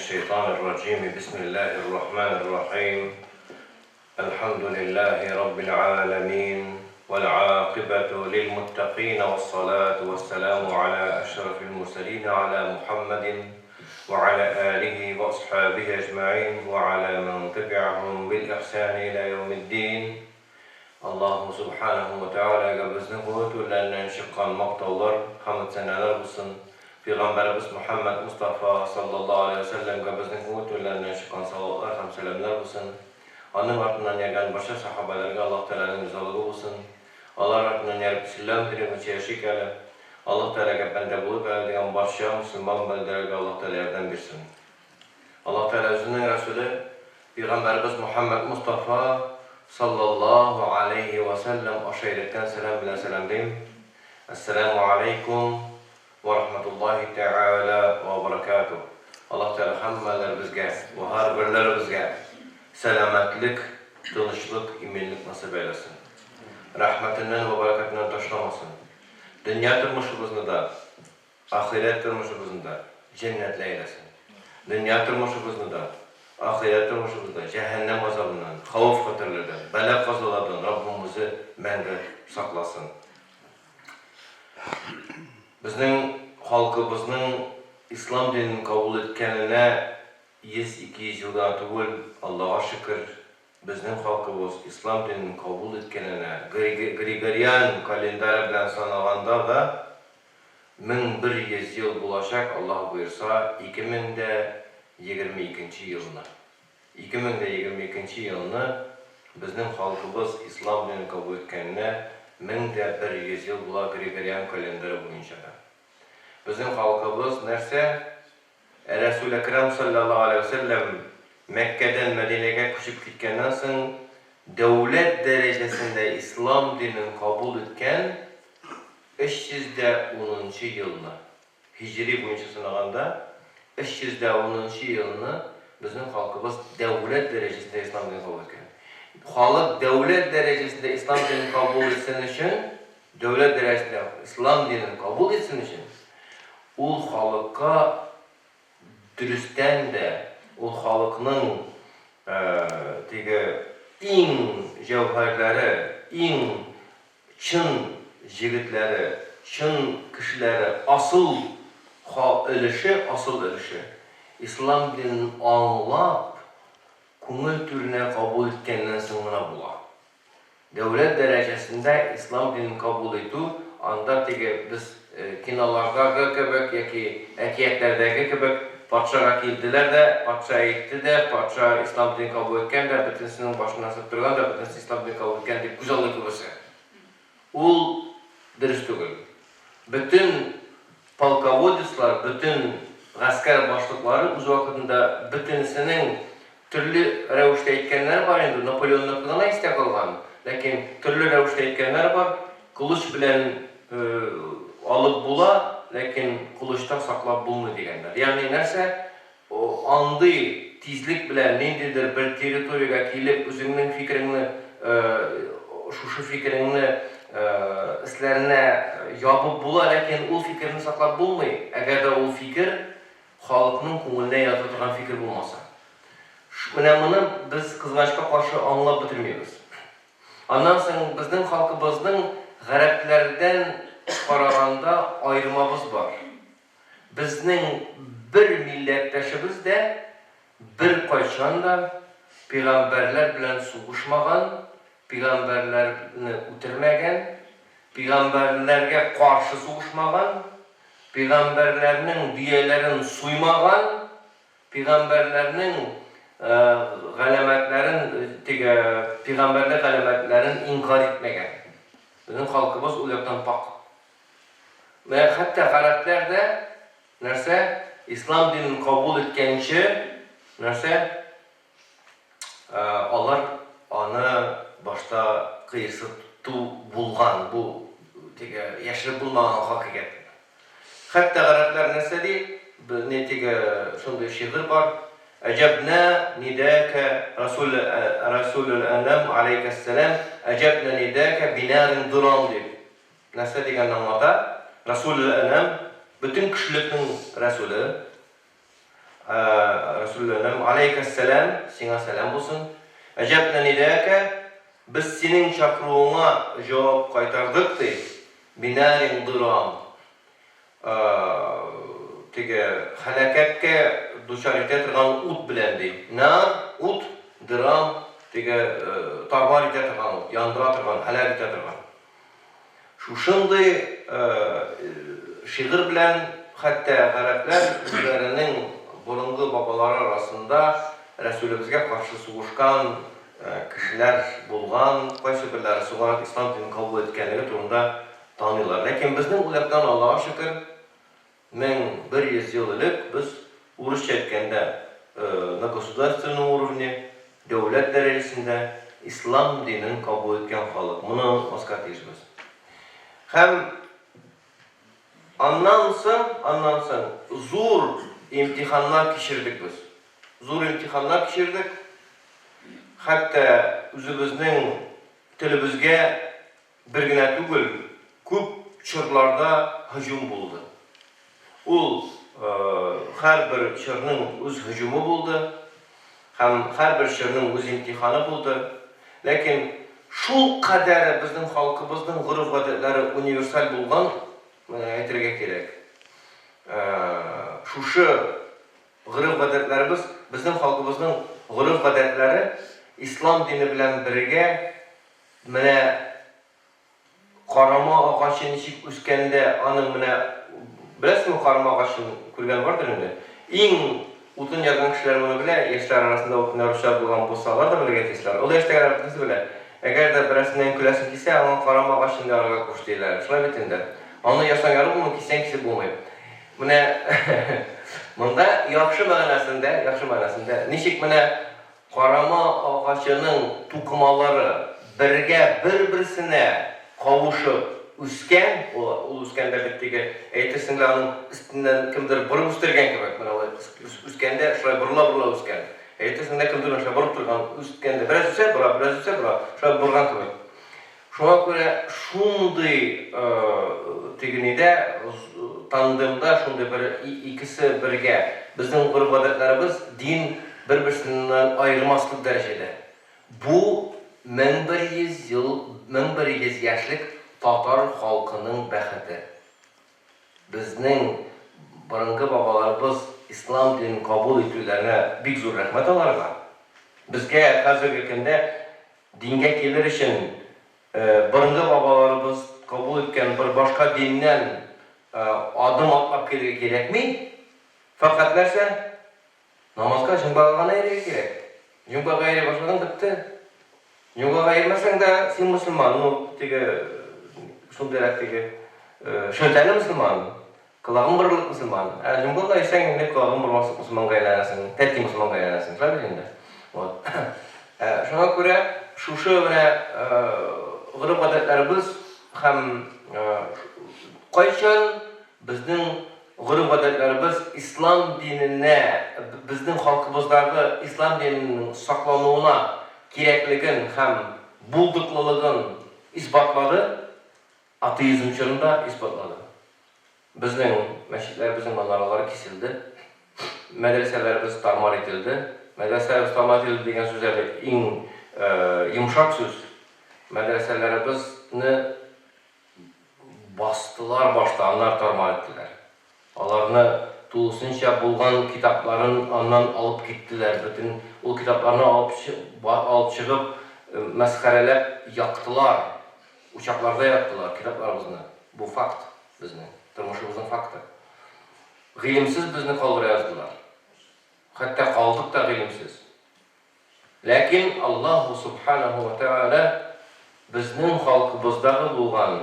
минәш-шәйтанир-раҗим. Бисмиллаһир-рахманир-рахим. Әлхәмдүлиллаһи раббил галәмин, вәл-гакыйбәтү лил-муттакыйн, вәс-салату вәс-сәламу галә әшрафил мурсәлин галә Мухәммәдин вә галә алиһи вә асхабиһи әҗмәгыйн вә галә мән тәбиәһүм бил-ихсани илә яумид-дин. Аллаһу Сүбхәнәһү вә Тәгаләгә безнең күңел түрләреннән чыккан мактаулар, хәмед-сәналар булсын. Пәйгамбәребез Мөхәммәд Мостафа, саллаллаһу галәйһи вә сәлләмгә безнең күңел түрләреннән чыккан салаватлар һәм сәламнәр булсын. Аның артыннан йәргән барча сәхабәләргә Аллаһ Тәгаләнең ризалыгы булсын. Алар артыннан йәреп Ислам дине буенча яшик әле, Аллаһ Тәгаләгә бәндә булыйк әле дигән барча мөселман бәндәләргә Аллаһ Тәгалә ярдәм бирсен. Аллаһ Тәгалә Үзенең Рәсүле, Пәйгамбәребез Мөхәммәд Мостафа, саллаллаһу галәйһи вә сәлләм, аша иреткән сәлам белән сәламлыйм, Әссәләмү галәйкүм вә рахмәтуллаһи тәгалә вә бәрәкәтүһ. Аллаһ Тәгалә һәммәләребезгә вә һәрберләребезгә сәламәтлек, тынычлык, иминлек насыйп әйләсен. Рәхмәтеннән вә бәрәкәтеннән ташламасын. Дөнья тормышыбызны да, Ахирәт тормышыбызны да җәннәтле әйләсен. Дөнья тормышыбызны да, ахирәт тормышыбызны да җәһәннәм газабыннан, хәвеф-хәтәрләрдән, бәла-казалардан Раббым үзе мәңге сакласын. Безнең халкыбызның ислам динен кабул иткәненә 100-200 ел гына түгел, Аллага шөкер, безнең халкыбыз ислам динен кабул иткәненә Григориан календаре белән санаганда да 1100 ел булачак, Аллаһ боерса, 2022 нче елны. 2022 нче елны безнең халкыбыз ислам динен кабул иткәненә 1100 ел була Григориан календаре буенча да. Безнең халкыбыз нәрсә? Рәсүл Әкрам салләллаһу галәйһи вә сәлләм Мәккәдән Мәдинәгә күчеп киткәннән соң дәүләт дәрәҗәсендә ислам динен кабул иткән 310 нчы елны, һиҗри буенча санаганда, 310 нчы елны безнең халкыбыз дәүләт дәрәҗәсендә ислам динен кабул иткән. Халык дәүләт дәрәҗәсендә ислам динен кабул итсен өчен, дәүләт дәрәҗәсендә ислам динен кабул итсен өчен, ул халыкка дөрестән дә, ул халыкның теге иң җәүһәрләре, иң чын җегетләре, чын кешеләре, асыл ха өлеше, асыл өлеше, ислам динен аңлап, күңел түренә кабул иткәннән соң гына була. Дәүләт дәрәҗәсендә ислам динен кабул итү, анда теге без кинолардагы кебек яки әкиятләрдәге кебек патшага килделәр дә, патша әйтте дә, патша ислам динен кабул иткән дә, бөтенесенең башыннан сыптырган да, бөтенесе ислам динен кабул иткән дип күзаллый күбесе. Ул дөрес түгел. Бөтен полководецлар, бөтен гаскәр башлыклары үз вакытында бөтенесенең төрле рәвештә әйткәннәре бар инде, Наполеонныкы гына истә калган, ләкин төрле рәвештә әйткәннәре бар, кылыч белән алып була, ләкин кылычтан саклап булмый дигәннәр. Ягъни нәрсә? Андый тизлек белән ниндидер бер территориягә килеп, үзеңнең фикереңне, шушы фикереңне өсләренә ябып була, ләкин ул фикерне саклап булмый, әгәр дә ул фикер халыкның күңеленә ята торган фикер булмаса. Менә моны без, кызганычка каршы, аңлап бетермибез. Аннан соң безнең халкыбызның гарәпләрдән караганда аермабыз бар. Безнең бер милләттәшебез дә беркайчан да пигамбәрләр белән сугышмаган, пигамбәрләрне үтермәгән, пигамбәрләргә каршы сугышмаган, пигамбәрләрнең дөяләрен суймаган, пигамбәрләрнең галәмәтләрен, теге пигамбәрлек галәмәтләрен инкарь итмәгән. Безнең халкыбыз ул яктан пакь. Менә хәтта гарәпләр дә нәрсә, ислам динен кабул иткәнче нәрсә, алар аны башта кыерсыту булган, бу теге яшереп булмаган хакыйкать. Хәтта гарәпләр нәрсә ди, не теге шундый шигырь бар, Әҗәбнә нидәкә расул расулул әнам алейкәссәлам, әҗәбнә нидәкә бинарин дурам дип. Нәрсә дигәнне аңлата? Рәсүлел-әнам, бөтен кешелекнең рәсүле. Рәсүлләһнең, Аләйкәссәлам, сиңа сәлам булсын. Әҗәбнә нидәәкә, без синең чакыруыңа җавап кайтардык, ди, бинарин дырам, теге һәлакәткә дучар итә торган ут белән, ди. Нар, ут, дырам, теге тар-мар итә торган ут, яндыра торган, һәлак итә торган. Шушындый шигырь белән хәтта гарәпләр үзләренең борынгы бабалары арасында Рәсүлебезгә каршы сугышкан кешеләр булган, кайсыберләре соңрак ислам динен кабул иткәнлеге турында таныйлар. Ләкин безнең ул яктан, Аллага шөкер, 1100 ел элек без, урысча әйткәндә, на государственном уровне, дәүләт дәрәҗәсендә ислам динен кабул иткән халык. Моны онытмаска тиешбез. Һәм аннан соң, аннан соң зур имтиханнар кичердек без. Зур имтиханнар кичердек. Хәтта үзебезнең телебезгә Бер генә түгел, күп чорларда һөҗүм булды. Ул һәрбер чорның үз һөҗүме булды һәм һәрбер чорның үз имтиханы булды. Ләкин шул кадәре безнең халкыбызның гореф-гадәтләре универсаль булган, менә әйтергә кирәк, шушы гореф-гадәтләребез, безнең халкыбызның гореф-гадәтләре ислам дине белән бергә Менә карама агачы ничек үскәндә, аның менә, беләсезме карама агачын күргән бардыр инде. Иң утын ярган кешеләр моны белә, яшьләр арасында утын яручылар булган булса, алар да белергә тиешләр. Олы яшьтәгеләр бөтенесе белә. Әгәр дә берәрсеннән көләсең килсә, аңа карама агачын ярырга куш, диләр. Шулай бит инде. Аны ярсаң ярып булмый, киссәң кисеп булмый. Менә монда яхшы мәгънәсендә, яхшы мәгънәсендә, ничек менә Карама агачының тукымалары бергә бер-берсенә кавышып үскән, ул, ул үскәндә бит теге, әйтерсең лә аның өстеннән кемдер борып үстергән кебек, менә алай үскәндә шулай борыла-борыла үскән. Әйтерсең лә кемдер менә шулай борып торган, үскәндә бераз үсә, бора, бераз үсә, бора, шулай борган кебек. Шуңа күрә шундый теге нидә, тандемда, шундый бер икесе бергә, безнең гореф-гадәтләребез, дин бер-берсеннән аермаслык дәрәҗәдә. Бу 1100 ел, 1100 яшьлек татар халкының бәхете. Безнең борынгы бабаларыбыз ислам динен кабул итүләренә бик зур рәхмәт аларга. Безгә хәзерге көндә Дингә килер өчен борынгы бабаларыбыз кабул иткән бер башка диннән адым атлап килергә кирәкми. Фәкать нәрсә? Намазга, җомгага гына йөрергә кирәк. Җомгага йөри башладың, бетте. Җомгага йөрмәсәң дә, син мөселман, ну, теге шундыйрак теге шелтәле мөселман. Колагың борырлык мөселман. Ә җомга йөрсәң, инде колагың бормаслык мөселманга әйләнәсең, тәти мөселманга әйләнәсең. Шулай бит инде? Вот. Ә, шуңа күрә шушы менә гореф-гадәтләребез һәм кайчан безнең гореф-гадәтләребез ислам диненә, безнең халкыбыздагы ислам диненең саклануына кирәклеген һәм булдыклылыгын исбатлады, Атеизм чорында исбатлады. Безнең мәчетләребезнең манаралары киселде, мәдрәсәләребез тар-мар ителде. Мәдрәсәләребез тар-мар ителде дигән сүз әле иң йомшак сүз. Мәдрәсәләребезне бастылар башта, аннары тар-мар иттеләр. Аларны тулысынча булган китапларын аннан алып киттеләр, бөтен ул китапларны алып алып чыгып, мәсхәрәләп яктылар. Учакларда яктылар китапларыбызны. Бу факт, безнең тормышыбызның факты. Гыйлемсез безне калдыра яздылар. Хәтта калдык та гыйлемсез. Ләкин Аллаһу Субханаһу ва Тәгалә безнең халкыбыздагы булган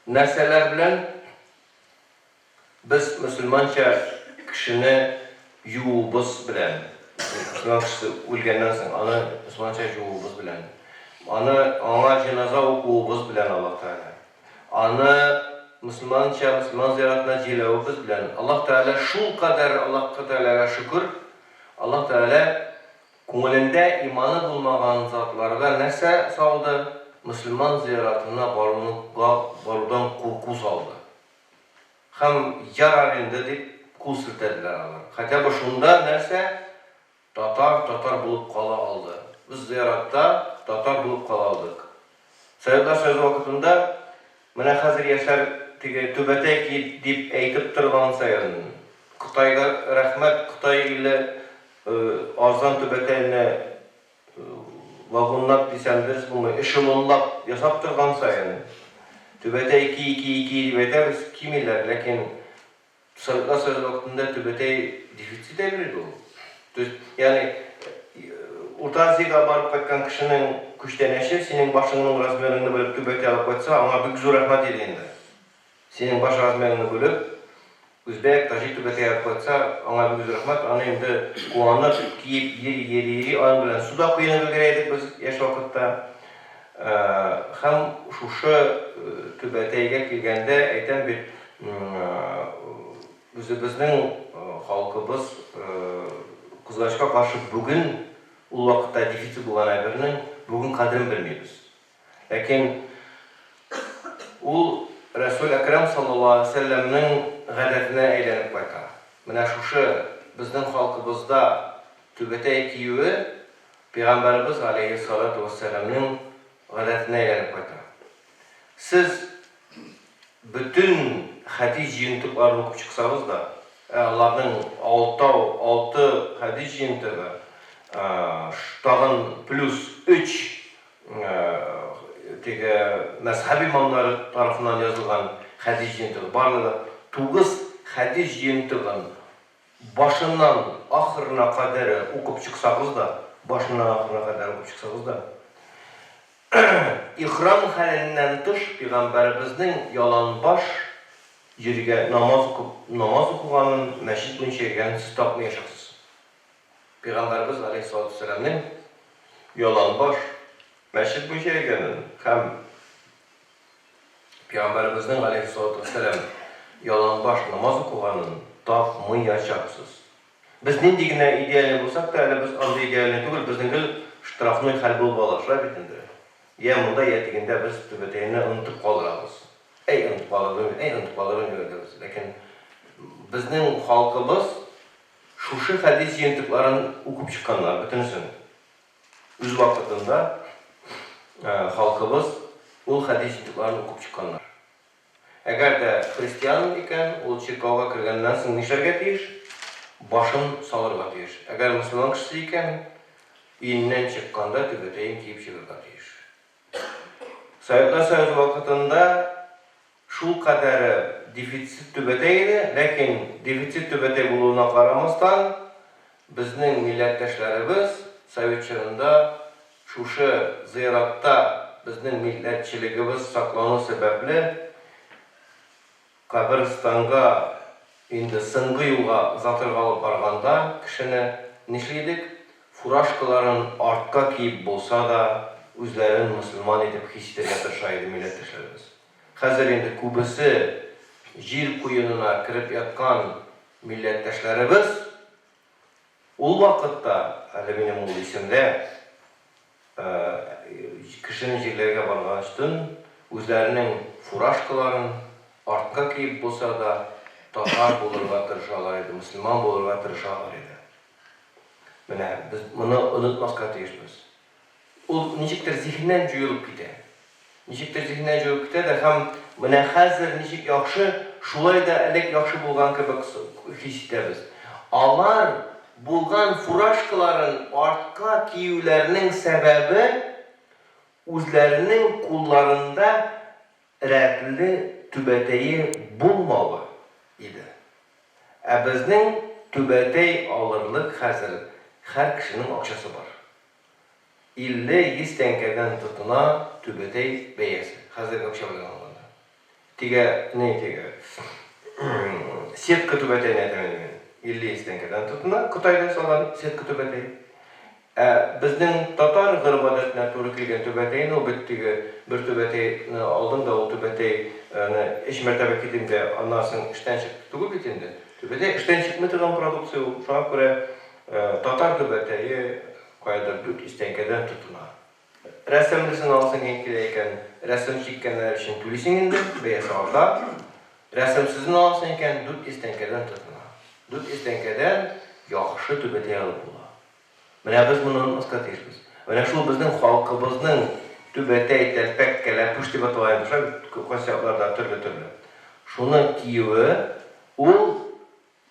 нәрсәләр белән Без мөселманча кешене юуыбыз белән, мөселман кешесе үлгәннән соң, аны мөселманча җууыбыз белән, аны, аңа җеназа укуыбыз белән Аллаһ Тәгалә, аны мөселманча мөселман зиратына җирләвебез белән, Аллаһ Тәгалә шулкадәр, Аллаһ Тәгаләгә шөкер, Аллаһ Тәгалә күңелендә иманы булмаган затларга нәрсә салды? Мөселман зиратына баруны, барудан курку салды. Һәм ярар инде дип кул селтәделәр алар. Хотя бы шунда нәрсә, татар татар булып кала алды. Без зыяратта татар булып кала алдык. Советлар Союзы вакытында менә хәзер яшьләр теге түбәтәй ки дип әйтеп торган саен, Кытайга рәхмәт, Кытай иле арзан түбәтәйне вагонлап дисәм дөрес булмый, эшелонлап ясап торган саен, түбәтәй ки, ки, ки дип әйтәбез, кимиләр, ләкин Советлар Союзы вакытында түбәтәй дефицит әйбер иде ул. То есть, ягъни Урта Азиягә барып кайткан кешенең күчтәнәче, синең башыңның размерыңны белеп түбәтәй алып кайтса, аңа бик зур рәхмәт иде инде. Синең баш размерыңны бүлеп, үзбәк, таҗик түбәтәй алып кайтса, аңа бик зур рәхмәт. Аны инде куанып, киеп йөри-йөри-йөри, аның белән су да коенып өлгерә идек без яшь вакытта. Һәм шушы түбәтәйгә килгәндә, әйтәм бит, үзебезнең халкыбыз, кызганычка каршы, бүген, ул вакытта дефицит булган әйбернең бүген кадерен белмибез. Ләкин ул Рәсүл Әкрәм саллаллаһу галәйһи ва сәлләмнең гадәтенә әйләнеп кайта. Менә шушы безнең халкыбызда түбәтәй киюе Пәйгамбәребез галәйһиссалату вәссәламнең гадәтенә әйләнеп кайта. Сез бөтен хәдис җыентыкларын укып чыксагыз да, ә аларның алтау, алты хәдис җыентыгы, тагын плюс өч теге мәзһәб имамнары тарафыннан язылган хәдис җыентыгы, барлыгы тугыз хәдис җыентыгын Башыннан ахырына кадәр укып чыксагыз да, башыннан ахырына кадәр укып чыксагыз да, ихрам хәленнән тыш пигамбәребезнең яланбаш йөргә, намаз укып, намаз укыганын, мәчет буенча йөргәнен сез тапмаячаксыз. Пигамбәребез галәйһиссалату вәссәламнең яланбаш мәчет буенча йөргәнен һәм Пәйгамбәребезнең, галәйһиссалату вәссәлам, яланбаш намаз укыганын тапмыячаксыз. Без нинди генә идеальный булсак та, әле без андый идеальный түгел, безнең гел штрафной хәл булып ала, шулай бит инде. Йә монда, йә тегендә без түбәтәйне онытып калдырабыз. Әй, онытып калдырдым, әй, онытып калдырдым дип әйтәбез. Ләкин безнең халкыбыз шушы хәдис җыентыкларын укып чыкканнар, бөтенесен. Үз вакытында халкыбыз ул хәдис җыентыкларын укып чыкканнар. Әгәр дә христиан икән, ул чиркәүгә кергәннән соң нишләргә тиеш? Башын салырга тиеш. Әгәр мөселман кешесе икән, өеннән чыкканда түбәтәен киеп чыгырга тиеш. Советлар Союзы вакытында Шулкадәре дефицит түбәтәй иде, ләкин дефицит түбәтәй булуына карамастан, безнең милләттәшләребез совет чорында шушы зыяратта безнең милләтчелегебез саклану сәбәпле, каберстанга инде соңгы юлга озатырга алып барганда кешене нишли идек? Фуражкаларын артка киеп булса да, үзләрен мөселман итеп хис итәргә тырыша иде милләттәшләребез. Хәзер инде күбесе җир куенына кереп яткан милләттәшләребез, ул вакытта, әле минем ул исемдә, кешене җирләргә баргачтын, үзләренең фуражкаларын артка киеп булса да, татар булырга тырышалар иде, мөселман булырга тырышалар иде. Менә без моны онытмаска тиешбез. Ул ничектер зиһеннән җуелып китә. Ничектер зиһеннән җуелып китә дә һәм менә хәзер ничек яхшы, шулай да элек яхшы булган кебек хис итәбез. Алар булган фуражкаларын артка киюләренең сәбәбе, үзләренең кулларында рәтле түбәтәе булмавы иде. Ә безнең түбәтәй алырлык хәзер һәр кешенең акчасы бар. 50, 100 тәңкәдән тотына түбәтәй бәясе, хәзерге акча белән алганда. Теге, ни, теге, сетка түбәтәйне әйтәм инде мин. 50, 100 тәңкәдән тотына, Кытайда ясалган сетка түбәтәй. Ә безнең татар гореф-гадәтенә туры килгән түбәтәйне, ул бит теге бер түбәтәйне алдың да, ул түбәтәйне өч мәртәбә кидең дә, аннан соң эштән чыкты түгел бит инде. Түбәтәй эштән чыкмый торган продукция ул. Шуңа күрә татар түбәтәе Каядыр 400 тәңкәдән тотына. Рәсемлесен аласың килә икән, рәсем чиккәннәр өчен түлисең инде, бәясе арта. Рәсемсезен аласың икән, 400 тәңкәдән тотына. 400 тәңкәдән яхшы түбәтәй алып була. Менә без моны онытмаска тиешбез. Менә шул безнең халкыбызның түбәтәй, тәлпәк, кәләпүш дип атала инде, шулай бит, кайсы якларда төрле-төрле. Шуны киюе, ул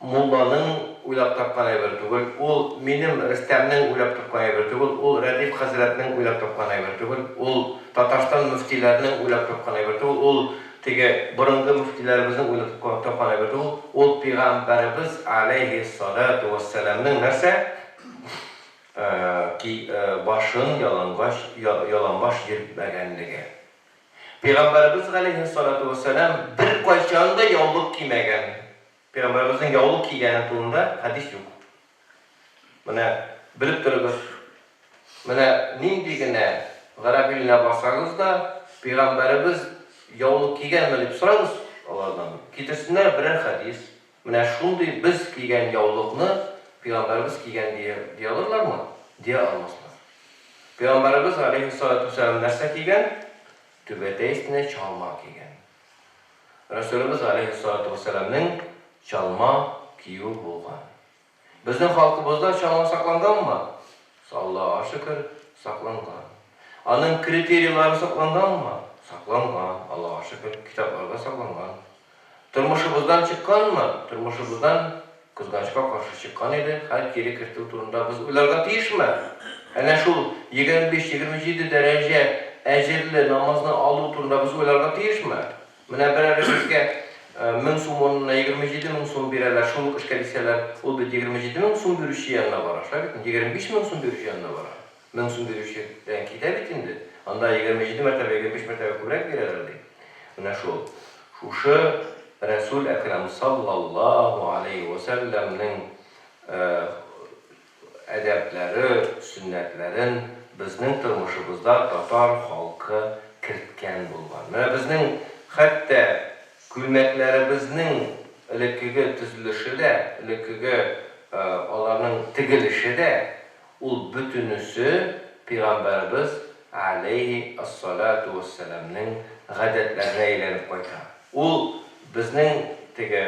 мулланың уйлап тапкан әйбере түгел, ул минем, Рөстәмнең уйлап тапкан әйбере түгел, ул Рәдиф хәзрәтнең уйлап тапкан әйбере түгел, ул Татарстан мөфтиләренең уйлап тапкан әйбере түгел, ул теге борынгы мөфтиләребезнең уйлап тапкан әйбере түгел, ул пигамбәребез аләйһиссалату вәссәламнең нәрсә? Ки башын ялангач, яланбаш йөртмәгәнлеге. Пигамбәребез галәйһиссалату вәссәлам беркайчан да яулык кимәгән. Пәйгамбәребезнең яулык кигәне турында хәдис юк. Менә белеп торыгыз, менә нинди генә гарәп иленә барсагыз да, пәйгамбәребез яулык кигәнме дип сорагыз алардан, китерсеннәр берәр хәдис. Менә шундый без кигән яулыкны пәйгамбәребез кигән дия алырлармы? Дия алмаслар. Пәйгамбәребез галәйһиссалату вәссәлам нәрсә кигән? Түбәтәй өстенә чалма кигән. Рәсүлебез галәйһиссалату вәссәламнең чалма киюе булган. Безнең халкыбызда чалма сакланганмы? Аллага шөкер, сакланган. Аның критерийлары сакланганмы? Сакланган, Аллага шөкер, китапларда сакланган. Тормышыбыздан чыкканмы? Тормышыбыздан Кызганычка каршы чыккан иде, хәл кире кертү турында без уйларга тиешме? Әнә шул 25-27 дәрәҗә әҗерле намазны алу турында без уйларга тиешме? Менә берәрегезгә 1000 сум урынына 27 мең сум бирәләр, шул ук эшкә дисәләр, ул бит 27 мең сум бирүче янына бара, шулай бит? 25 мең сум бирүче янына бара. Мең сум бирүчедән китә бит инде. Анда 27 мәртәбә, 25 мәртәбә күбрәк бирәләр, ди. Менә шул. Шушы Рәсүл Әкрәм саллаллаһу алейһи вә сәлләмнең әдәпләре, сөннәтләрен безнең тормышыбызда татар халкы керткән булган. Менә безнең хәтта күлмәкләребезнең элеккеге төзелеше дә, элеккеге аларның тегелеше дә Ул бөтенесе пигамбәребез галәйһи әс-салату вәс-сәламнең гадәтләренә әйләнеп кайта. Ул безнең теге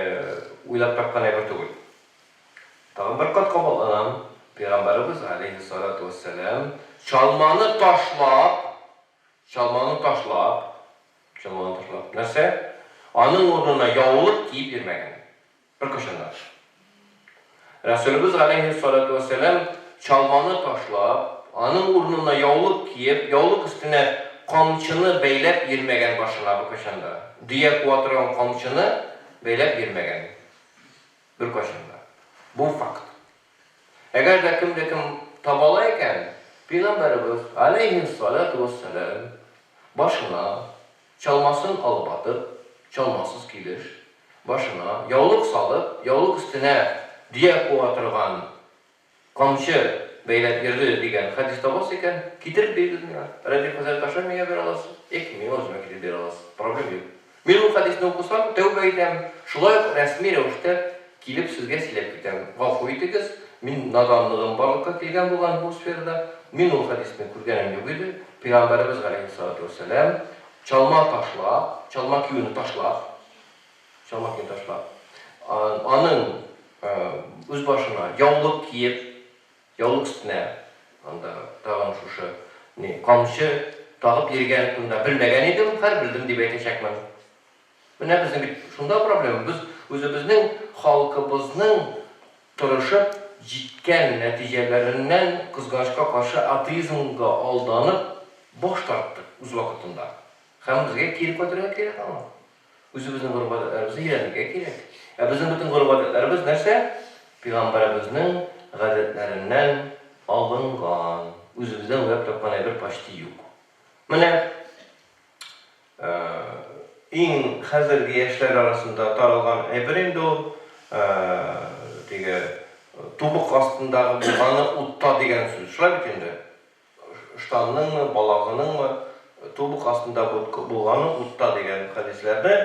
уйлап тапкан әйбер түгел. Тагын бер кат кабатланам, пигамбәребез галәйһи салату вәс-сәлам чалманы ташлап, чалманы ташлап, чалманы ташлап, нәрсә? Аның урынына яулык киеп йөрмәгән. Беркайчан да. Рәсүлебез галәйһиссалату вәссәлам чалманы ташлап, аның урынына яулык киеп, яулык өстенә камчыны бәйләп йөрмәгән башына беркайчан да. Дөя куа торган камчыны бәйләп йөрмәгән. Беркайчан да. Бу факт. Әгәр дә кем дә кем таба ала икән, пәйгамбәребез галәйһиссалату вәссәлам башына Чалмасын алып атып, чалмасыз килеш, башына яулык салып, яулык өстенә дөя куа торган камчы бәйләп йөрде дигән хәдис табасыз икән, китереп бирегез миңа. Рәдиф хәзрәт аша миңа бирә аласыз, яки миңа үземә китереп бирә аласыз. Проблем юк. Мин ул хәдисне укысам, тәүбә итәм, шулай ук рәсми рәвештә килеп сезгә сөйләп китәм. Гафу итегез, мин наданлыгым барлыкка килгән булган бу сферада, мин ул хәдисне күргәнем юк иде. Пәйгамбәребез галәйһиссалату вәссәлам чалма ташлап, чалма киюне ташлап, чалма киюне ташлап, аның үз башына яулык киеп, яулык өстенә анда тагын шушы ни камчы тагып йөргән турында белмәгән идем, хәзер белдем дип әйтәчәкмен. Менә безнең бит шунда проблема, без үзебезнең халкыбызның тырышып җиткән нәтиҗәләреннән, кызганычка каршы, атеизмга алданып баш тарттык үз вакытында. Һәм безгә кире кайтырга кирәк аңа. Үзебезнең гореф-гадәтләребезне өйрәнергә кирәк. Ә безнең бөтен гореф-гадәтләребез нәрсә? Пәйгамбәребезнең гадәтләреннән алынган. Үзебездән уйлап тапкан әйбер почти юк. Менә Иң хәзерге яшьләр арасында таралган әйбер инде ул, теге тубык астындагы булганы утта дигән сүз. Шулай бит инде? Ыштанныңмы, балагыныңмы тубык астында булганы утта дигән хәдисләрне,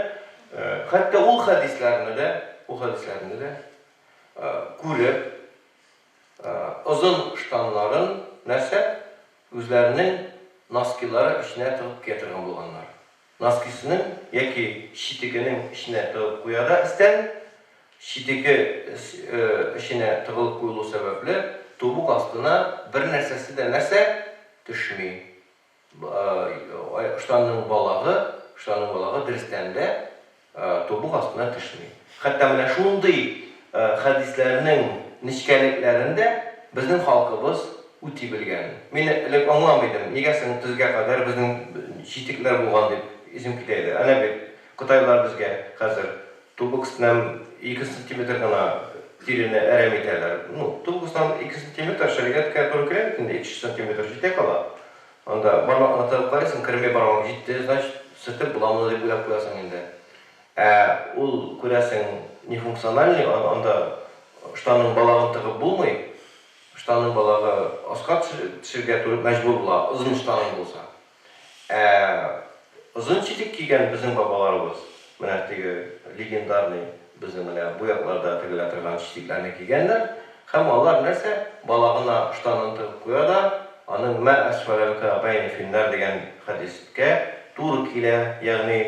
хәтта ул хәдисләрне дә, ул хәдисләрне дә күреп, озын ыштаннарын нәрсә? Үзләренең носкилары эченә тыгып кия торган булганнар. Носкисының яки читегенең эченә тыгып куя да өстән, Читеге эченә тыгылып куелу сәбәпле, тубык астына бернәрсәсе дә нәрсә төшми. Ыштанның балагы, ыштанның балагы дөрестән дә тубык астына төшми. Хәтта менә шундый хәдисләрнең нечкәлекләрен дә безнең халкыбыз үти белгән. Мин элек аңламый идем, нигә соң тезгә кадәр безнең читекләр булган дип исем китә иде. Әнә бит кытайлар безгә хәзер Тубык өстеннән 2 сантиметр гына тирене әрәм итәләр. Ну, тубык өстеннән 2 сантиметр шәригатькә туры килә бит инде, 2 сантиметр җитә кала. Анда бармакны тыгып карыйсың, керми бармак җитте, значит, сөртеп була моны дип уйлап куясың инде. Ә ул, күрәсең, нефункциональный, анда штанның балагын тыгып булмый. Штанның балагы аска төшергә туры мәҗбүр була, озын штаның булса. Ә озын читек кигән безнең бабаларыбыз, менә теге легендарный безнең менә бу якларда тегелә торган читекләрне кигәннәр һәм алар нәрсә, балагына ыштанын тыгып куя да, аның мә әсфәләл кәгъбәйни финнар дигән хәдискә туры килә, ягъни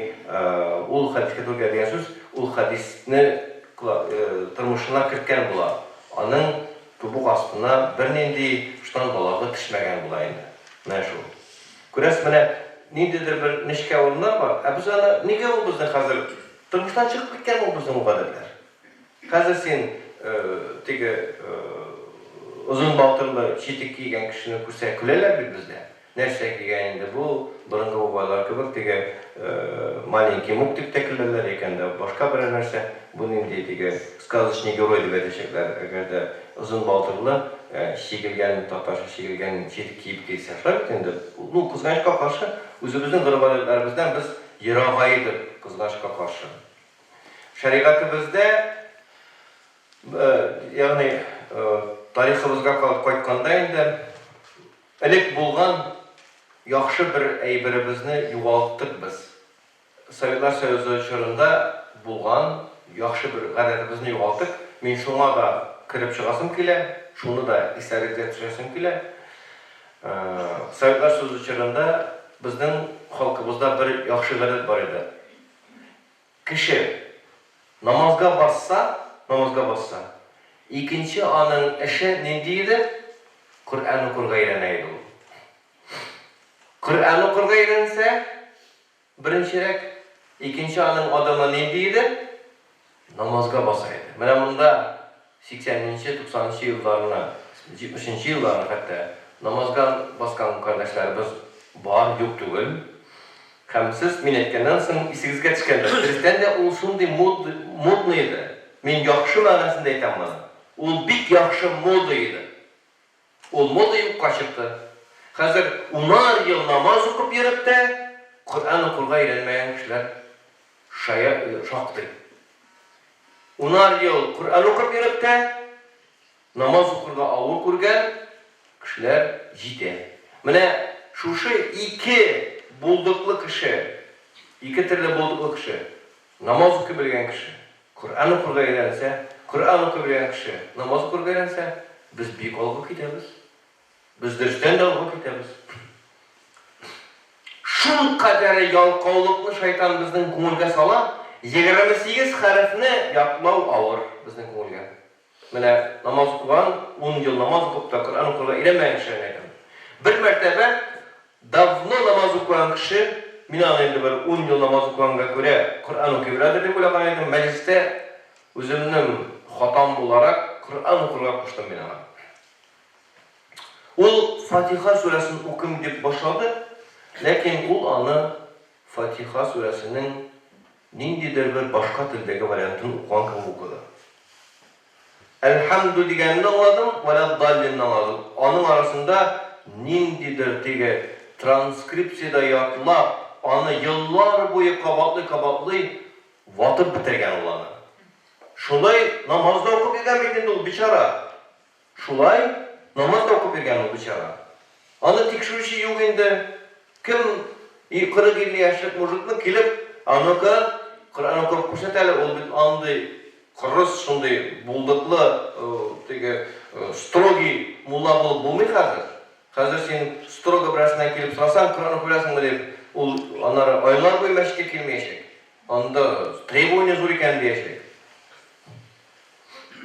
ул хәдискә туры килә дигән сүз, ул хәдисне тормышына керткән була, аның тубык астына бернинди ыштан балагы төшмәгән була инде. Менә шул. Күрәсез, менә ниндидер бер нечкә урыннар бар, ә без аны, нигә ул безнең хәзер тормыштан чыгып киткән ул безнең ул гадәтләр? Хәзер син теге озын балтырлы читек кигән кешене күрсә көләләр бит бездә. Нәрсә кигән инде бу, борынгы бабайлар кебек теге маленький мук дип тә көләләр икән дә, башка берәр нәрсә, бу нинди теге сказочный герой дип әйтәчәкләр, әгәр дә озын балтырлы чигелгән, татарча чигелгән читек киеп килсә. Шулай бит инде. Ну, кызганычка каршы, үзебезнең гореф-гадәтләребездән без ерагайдык, кызганычка каршы. Шәригатебездә, ягъни тарихыбызга кайтканда инде, элек булган яхшы бер әйберебезне югалттык без. Советлар Союзы чорында булган яхшы бер гадәтебезне югалттык. Мин шуңа да кереп чыгасым килә, шуны да исләрегезгә төшерәсем килә. Советлар Союзы чорында безнең халкыбызда бер яхшы гадәт бар иде. Кеше намазга басса, намазга басса, икенче аның эше нинди иде? Коръән укырга өйрәнә иде ул. Коръән укырга өйрәнсә, Беренчерәк, икенче аның адымы нинди иде? Намазга баса иде. Менә монда 80 нче, 90 нчы елларны, 70 нче елларны хәтта намазга баскан кардәшләребез бар, юк түгел. Һәм сез мин әйткәннән соң исегезгә төшкәндер. Дөрестән дә ул шундый мод, модный иде. Мин яхшы мәгънәсендә әйтәм моны. Ул бик яхшы мода иде. Ул мода юкка чыкты. Хәзер унар ел намаз укып йөреп тә, Коръән укырга өйрәнмәгән кешеләр шая, шактый. Унар ел Коръән укып йөреп тә, намаз укырга авыр күргән кешеләр җитә. Менә шушы ике булдыклы кеше, ике төрле булдыклы кеше, намаз укый белгән кеше, Коръән укырга өйрәнсә, Коръән укый белгән кеше намаз укырга өйрәнсә, без бик алга китәбез. Без дөрестән дә алга китәбез. Шул кадәре ялкаулыкны шайтан безнең күңелгә сала, 28 хәрефне ятлау авыр безнең күңелгә. Менә намаз укыган, ун ел намаз укып та Коръән укырга өйрәнмәгән кешеләрне әйтәм. Бер мәртәбә давно намаз укыган кеше, мин аны инде бер ун ел намаз укыганга күрә Коръән укый беләдер дип уйлаган идем, мәҗлестә үземнең хатам буларак Коръән укырга куштым мин аңа. Ул Фатиха сүрәсен укыйм дип башлады, ләкин ул аны Фатиха сүрәсенең Ниндидер бер башка телдәге вариантын укыган кебек укыды. Әлхәмдү дигәнне аңладым, вәләддаллинны аңладым. Аның арасында ниндидер теге транскрипциядә ятлап, аны еллар буе кабатлый-кабатлый ватып бетергән ул аны. Шулай намаз да укып йөргән бит инде ул, бичара. Шулай, намаз да укып йөргән ул бичара. Аны тикшерүче юк инде. Кем, и 40-50 яшьлек мужикны килеп, а ну-ка, Коръән укып күрсәт әле, ул бит андый кырыс, шундый булдыклы, теге строгий мулла булып булмый хәзер. Хәзер син строго берәрсеннән килеп сорасаң, Коръән укый беләсеңме дип, ул аннары айлар буе мәчеткә килмәячәк. Анда требование зур икән диячәк.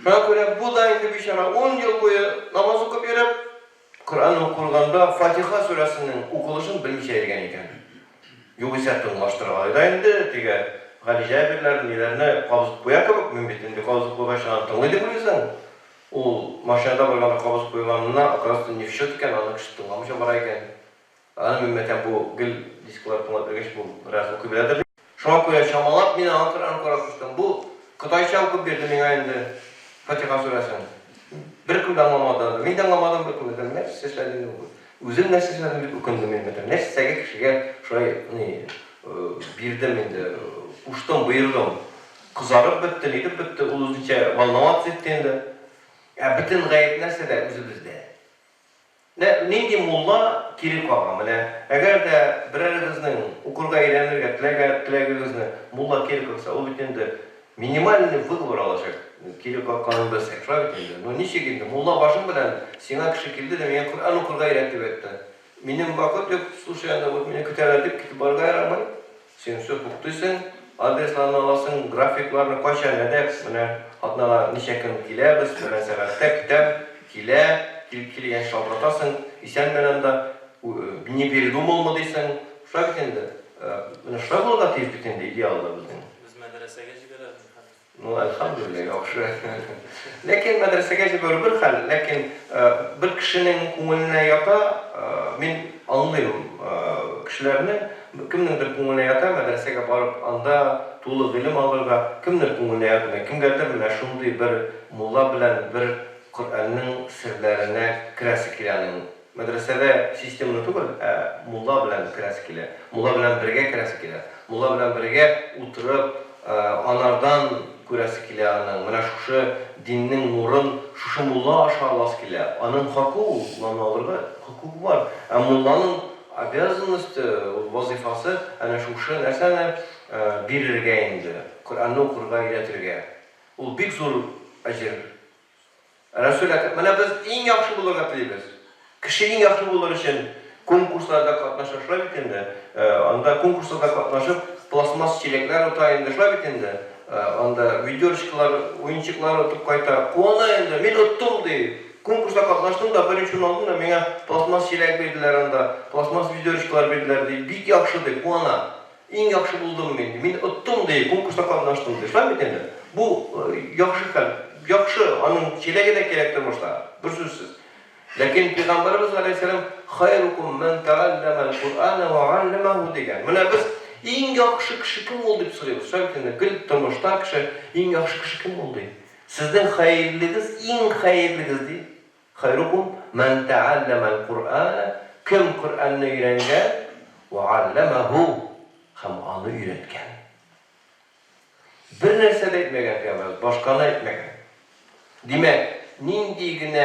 Шуңа күрә бу да инде бичара ун ел буе намаз укып йөреп, Коръән укылганда Фатиха сүрәсенең укылышын белмичә йөргән икән. Югыйсә тыңлаштыргалый да инде, теге Гали Җабирләр, ниләрне кабызып куя кебек, мин бит инде кабызып куйгач аны тыңлый дип уйлыйсың. Ул машинада барганда кабызып куйганына, оказывается, не в счет икән, аны кеше тыңламыйча бара икән. Аны мин мәтәм бу гел дисклар тыңлап йөргәч, бу бераз укый беләдер дип. Шуңа күрә чамалап мин аңа Коръән укырга куштым. Бу кытайча укып бирде миңа инде Фатиха сүрәсен. Беркем дә аңламады аны. Мин дә аңламадым, беркем дә. Нәрсә эшләде инде бу? Үзем нәрсә эшләдем дип үкендем мин мәтәм. Нәрсәгә кешегә шулай ни бирдем инде, куштым, боердым. Кызарып бетте, нитеп бетте, ул үзенчә волноваться итте инде. Ә бөтен гаеп нәрсәдә? Үзебездә. Менә нинди мулла кире кага. Менә әгәр дә берәрегезнең укырга өйрәнергә теләгә теләгегезне мулла кире какса, ул бит инде минимальный выговор алачак, кире какканын белсәк, шулай бит инде. Ну ничек инде, мулла башың белән сиңа кеше килде дә миңа Коръән укырга өйрәт дип әйтте. Минем вакыт юк, слушай, анда вот мине көтәләр дип китеп барырга ярамый. Син все туктыйсың, адресларны аласың, графикларны, кайчан, нәдә, менә атнага ничә көн киләбез, менә сәгатьтә көтәм, килә, килеп килгәнче шалтыратасың, исәнме анда, не передумалмы дисең, шулай бит инде. Менә шулай булырга тиеш бит инде идеалда безнең. Без мәдрәсәгә җибәрәбез хәзер. Ну, әлхәмдүлилләһ, яхшы. Ләкин мәдрәсәгә җибәрү бер хәл, ләкин бер кешенең күңеленә ята, мин аңлыйм кешеләрне, кемнеңдер күңеленә ята мәдрәсәгә барып, анда тулы гыйлем алырга, кемнер күңеленә ятмый, кемгәдер менә шундый бер мулла белән бер Коръәннең серләренә керәсе килә аның. Мәдрәсәдә системаны түгел, ә мулла белән керәсе килә. Мулла белән бергә керәсе килә. Мулла белән бергә утырып, анардан күрәсе килә аның. Менә шушы диннең нурын шушы мулла аша аласы килә. Аның хакы ул, ул аны алырга хокукы бар. Ә мулланың обязанносте, ул вазыйфасы әнә шушы нәрсәне бирергә инде, Коръәнне укырга өйрәтергә. Ул бик зур әҗер. Рәсүл әкрәм, менә без иң яхшы булырга телибез. Кеше иң яхшы булыр өчен конкурсларда катнаша, шулай бит инде. Анда конкурсларда катнашып, пластмасс чиләкләр ота инде, шулай бит инде. Анда ведерочкалар, уенчыклар отып кайта. Куана инде, мин оттым, ди. Конкурста катнаштым да, беренче урын алдым да, миңа пластмасс чиләк бирделәр анда, пластмасс ведерочкалар бирделәр, ди. Бик яхшы, ди, куана. Иң яхшы булдым мин, ди. Мин оттым, ди, конкурста катнаштым, ди. Шулай бит инде? Бу яхшы хәл. Яхшы, аның чиләге дә кирәк тормышта, берсүзсез. Ләкин Пәйгамбәребез галәйһиссәлам хайрукум ман тәгалләмәл Куръана ва галләмәһу дигән. Менә без иң яхшы кеше кем ул дип сорыйбыз. Шулай бит инде? Гел тормышта кеше иң яхшы кеше кем ул ди. Сезнең хәерлегез иң хәерлегез ди. Хайрукум ман тәгалләмәл Куръана, кем Коръәнне өйрәнгән, вә галләмәһу, һәм аны өйрәткән. Бер нәрсә дә әйтмәгән Пәйгамбәребез, башканы әйтмәгән. Димәк, нинди генә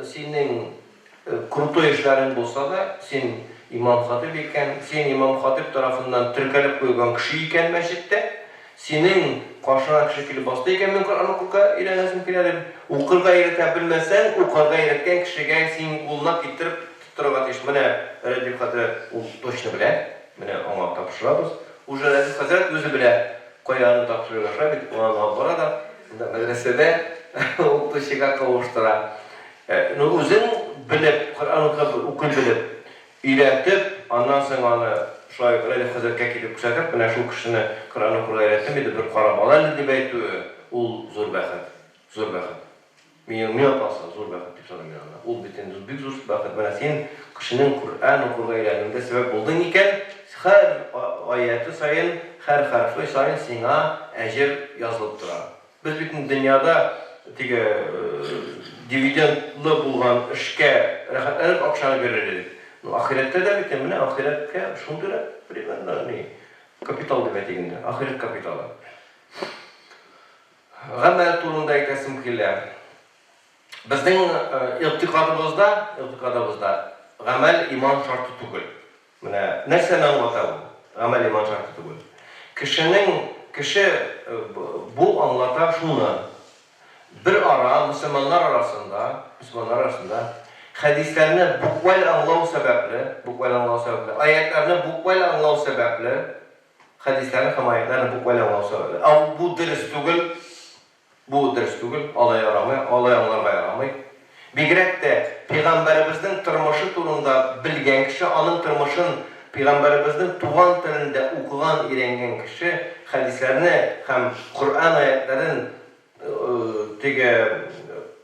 синең крутой эшләрең булса да, син имам-хатыйб икән, син имам-хатыйб тарафыннан теркәлеп куелган кеше икән мәчеттә, Синең каршыңа кеше килеп басты икән, мин Коръән укырга өйрәнәсем килә дип, укырга өйрәтә белмәсәң, укырга өйрәткән кешегә син кулына китереп тоттырырга тиеш. Менә Рәдиф хәзрәт ул точно белә, менә аңа тапшырабыз. Уже Рәдиф хәзрәт үзе белә, кая аны тапшырырга, шулай бит, ул аны алып бара да, монда мәдрәсәдә укытучыга кавыштыра. Ну, үзең белеп, Коръән укый белеп, Өйрәтеп, аннан соң аны шулай ук Рәдиф хәзрәткә килеп күрсәтеп, менә шул кешене Коръән укырга өйрәттем иде, бер карап ал әле, дип әйтүе, ул зур бәхет. Зур бәхет. Миңа, миңа калса, зур бәхет дип саныйм мин аны. Ул бит инде бик зур бәхет. Менә син кешенең Коръән укырга өйрәнүендә сәбәп булдың икән, һәр аяте саен, һәр хәрефе саен сиңа әҗер язылып тора. Без бит инде дөньяда теге дивидендлы булган эшкә рәхәтләнеп акчаны бирер идек. Ну, ахирәттә дә бит менә ахирәткә шундыйрак примерно ни, капитал дип әйтик инде, ахирәт капиталы. Гамәл турында әйтәсем килә. Безнең игътикадыбызда, игътикадыбызда гамәл иман шарты түгел. Менә нәрсәне аңлата бу? Гамәл иман шарты түгел. Кешенең, кеше бу аңлата шуны, бер ара мөселманнар арасында, мөселманнар арасында хәдисләрне букваль аңлау сәбәпле, букваль аңлау сәбәпле, аятьләрне букваль аңлау сәбәпле, хәдисләрне һәм аятьләрне букваль аңлау сәбәпле. Ә бу дөрес түгел. Бу дөрес түгел, алай ярамый, алай аңларга ярамый. Бигрәк тә пәйгамбәребезнең тормышы турында белгән кеше, аның тормышын пәйгамбәребезнең туган телендә укыган, өйрәнгән кеше хәдисләрне һәм Коръән аятьләрен теге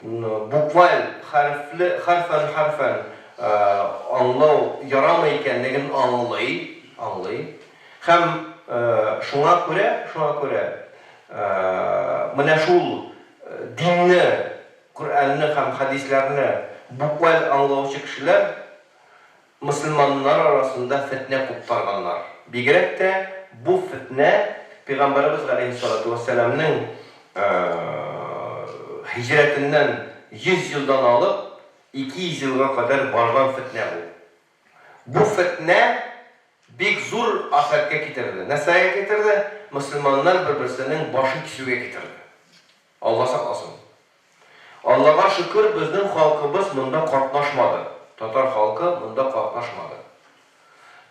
букваль, хәрефле, хәрфән-хәрфән аңлау ярамый икәнлеген аңлый, аңлый. Һәм шуңа күрә, шуңа күрә менә шул динне, Коръәнне һәм хәдисләрне букваль аңлаучы кешеләр мөселманнар арасында фетнә куптарганнар. Бигрәк тә бу фетнә Пәйгамбәребез галәйһиссалату вәссәламнең һиҗрәтеннән 100 елдан алып 200 елга кадәр барган фетнә бу. Бу фетнә бик зур афәткә китерде. Нәрсәгә китерде? Мөселманнар бер-берсенең башын кисүгә китерде. Алла сакласын. Аллага шөкер, безнең халкыбыз монда катнашмады. Татар халкы монда катнашмады.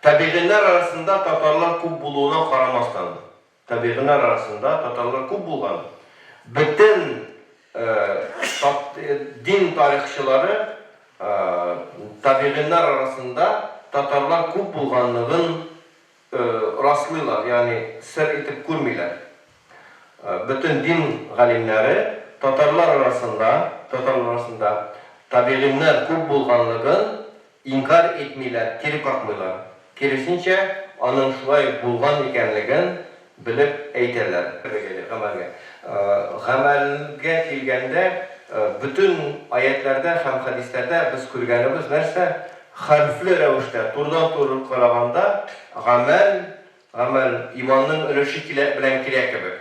Табигыйннар арасында татарлар күп булуына карамастан, Табигыйлар арасында татарлар күп булган. Бөтен дин тарихчылары табигыйлар арасында татарлар күп булганлыгын раслыйлар, ягъни сер итеп күрмиләр. Бөтен дин галимнәре татарлар арасында, татарлар арасында табигыйннар күп булганлыгын Инкарь итмиләр, кире какмыйлар. Киресенчә, аның шулай булган икәнлеген белеп әйтәләр. Гамәлгә. Гамәлгә килгәндә, бөтен аятьләрдә һәм хәдисләрдә без күргәнебез нәрсә? Хәрефле рәвештә, турыдан-туры караганда, гамәл, гамәл иманның өлеше килә, белән килә кебек.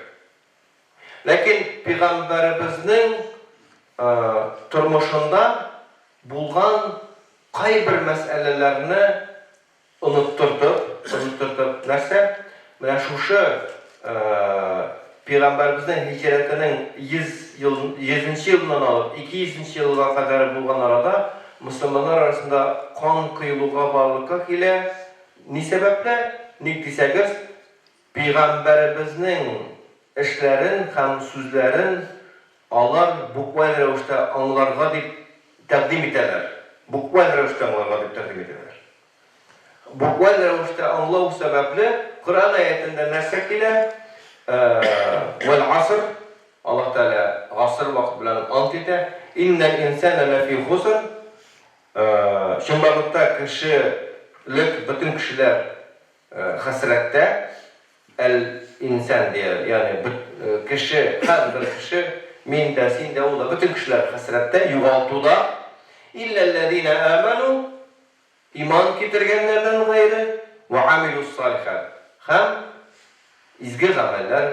Ләкин пәйгамбәребезнең тормышында булган кайбер мәсьәләләрне оныттыртып, оныттыртып, нәрсә? Менә шушы пәйгамбәребезнең һиҗрәтенең 100 ел, 100 нче елыннан алып 200 нче елга кадәр булган арада мөселманнар арасында кан коелуга барлыкка килә. Ни сәбәпле? Ник дисәгез, Пәйгамбәребезнең эшләрен һәм сүзләрен алар букваль рәвештә аңларга дип тәкъдим итәләр. Букваль рәвештә аңларга дип тәкъдим итәләр. Букваль рәвештә аңлау сәбәпле, Коръән аятендә нәрсә килә? Вәл гаср, Аллаһ Тәгалә гасыр вакыт белән ант итә. Иннәл инсана ләфи хуср, чынбарлыкта кешелек, бөтен кешеләр Хәсрәттә әл-инсан дия, ягъни бөт кеше, һәрбер кеше, мин дә, син дә, ул да, бөтен кешеләр хәсрәттә, югалтуда. Илләлләзинә амәну, иман китергәннәрдән гайре, вә амилус-салихат, һәм изге гамәлләр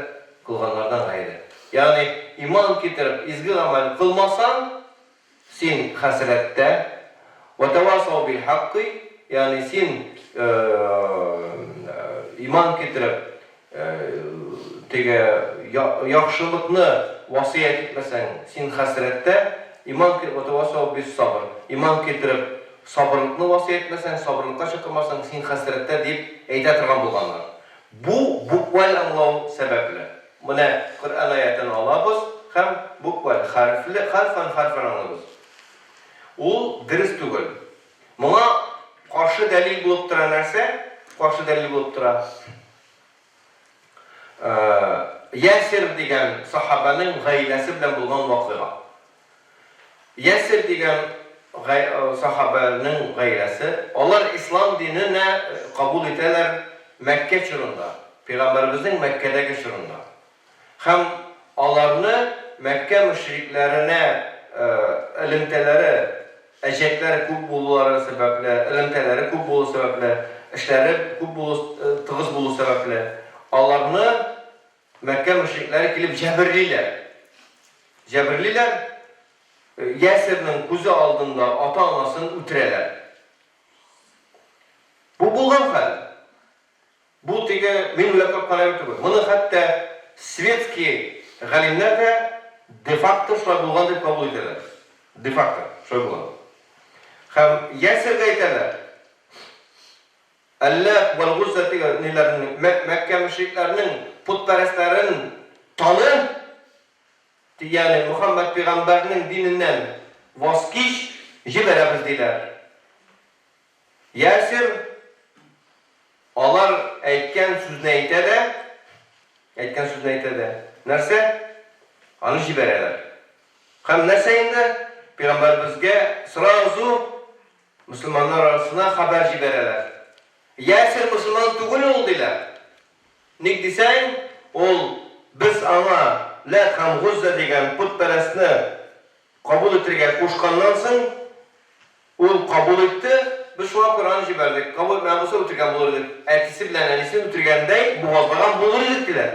кылганнардан гайре. Ягъни иман китереп, изге гамәл кылмасаң, Син хәсрәттә, вә тәвасау бил хаккы, ягъни син иман китереп, теге яхшылыкны васыять итмәсәң, син хәсрәттә, иман вә тәвасау бис сабр, иман китереп, сабырлыкны васыять итмәсәң, сабырлыкка чакырмасаң, син хәсрәттә, дип әйтә торган булганнар. Бу букваль аңлау сәбәпле. Менә Коръән аятен алабыз һәм букваль, хәрефле, хәрфән-хәрфән аңлыйбыз. Ул дөрес түгел. Моңа каршы дәлил булып тора нәрсә? Каршы дәлил булып тора Ясир дигән сахабәнең гаиләсе белән булган вакыйга. Ясир дигән сахабәнең гаиләсе, алар ислам диненә кабул итәләр Мәккә чорында, пәйгамбәребезнең Мәккәдәге чорында. Һәм аларны Мәккә мөшрикләренә элемтәләре, әҗәтләре күп булулары сәбәпле, элемтәләре күп булу сәбәпле, эшләре күп булу, тыгыз булу сәбәпле, аларны Мәккә мөшрикләре килеп җәберлиләр. Җәберлиләр, Ясирның күзе алдында ата-анасын үтерәләр. Бу булган хәл. Бу теге мин уйлап тапкан әйбер түгел. Моны хәтта светский галимнәр дә де-факто шулай булган дип кабул итәләр. Де-факто шулай булган. Һәм Ясиргә әйтәләр, Әллат вәл Гузза дигән ниләрнең, Мәккә мөшрикләренең путпәрәстләрен таны! ягъни Мөхәммәд пәйгамбәрнең диненнән ваз кич, җибәрәбез, диләр. Ясир алар әйткән сүзне әйтә дә, әйткән сүзне әйтә дә, нәрсә? Аны җибәрәләр. Һәм нәрсә инде? Пәйгамбәребезгә сразу мөселманнар арасына хәбәр җибәрәләр. Ясир мөселман түгел ул, диләр. Ник дисәң, ул без аңа Ләт һәм Гоззә дигән потпәрәстне кабул итергә кушканнан соң, Ул кабул итте, без шуңа күрә аны җибәрдек. Кабул итмәгән булса, үтергән булыр идек. Әтисе белән әнисен үтергәндәй бугазлаган булыр идек, диләр.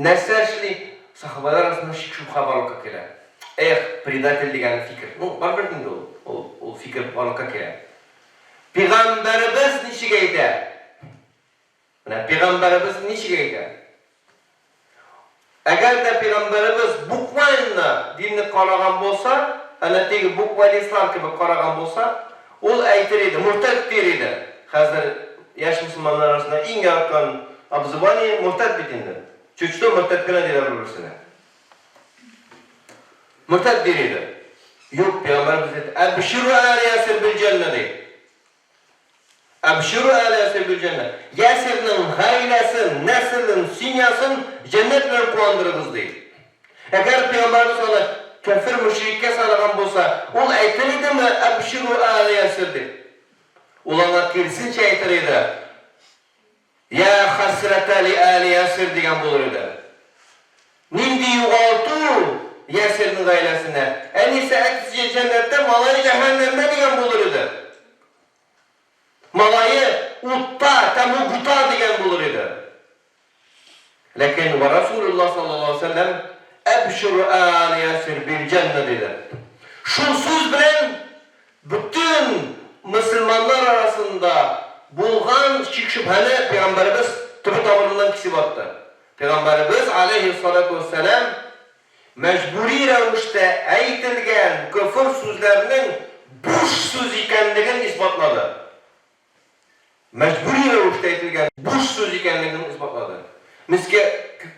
Нәрсә эшли? Сахабәләр арасында шик-шөбһә барлыкка килә. Эх, предатель дигән фикер. Ну, барыбер инде ул, ул, ул фикер барлыкка килә. Пигамбәребез ничек әйтә? Менә пигамбәребез ничек әйтә? Әгәр дә пигамбәребез буквально динне караган булса, әнә теге буквалистлар кебек караган булса, ул әйтер иде, муртәд дир иде. Хәзер яшь мөселманнар арасында иң яраткан обзывание муртәд бит инде. Чуть что муртәд кенә диләр бер-берсенә. Муртәд дир иде. Юк, пигамбәребез әйтте, әбширу әли ясир бил җәннә ди. Әбширу әл Ясир бил җәннә. Ясирның гаиләсен, нәселен, семьясын җәннәт белән куандырыгыз, ди. Әгәр пәйгамбәребез аны кяфер мөшриккә санаган булса, ул әйтер идеме Әбширу әл Ясир дип? Ул аңа киресенчә әйтер иде. Йә хәсрәтә ли әли Ясир дигән булыр иде. Нинди югалту Ясирнең гаиләсенә. Әнисе, әтисе җәннәттә, малае җәһәннәмдә дигән булыр иде. Малае утта, тәмугта дигән булыр иде. Ләкин вә Расулуллаһ саллаллаһу алейһи ва сәлләм әбширу әли Ясир бил җәннә диде. Шул сүз белән Бөтен мөселманнар арасында булган шик-шөбһәне пәйгамбәребез төбе-тамырыннан кисеп атты. Пәйгамбәребез, аләйһиссалату вәссәлам, мәҗбүри рәвештә әйтелгән көфер сүзләрнең буш сүз икәнлеген исбатлады. Мәҗбүри рәвештә әйтелгән буш сүз икәнлеген исбатлады. Мин сезгә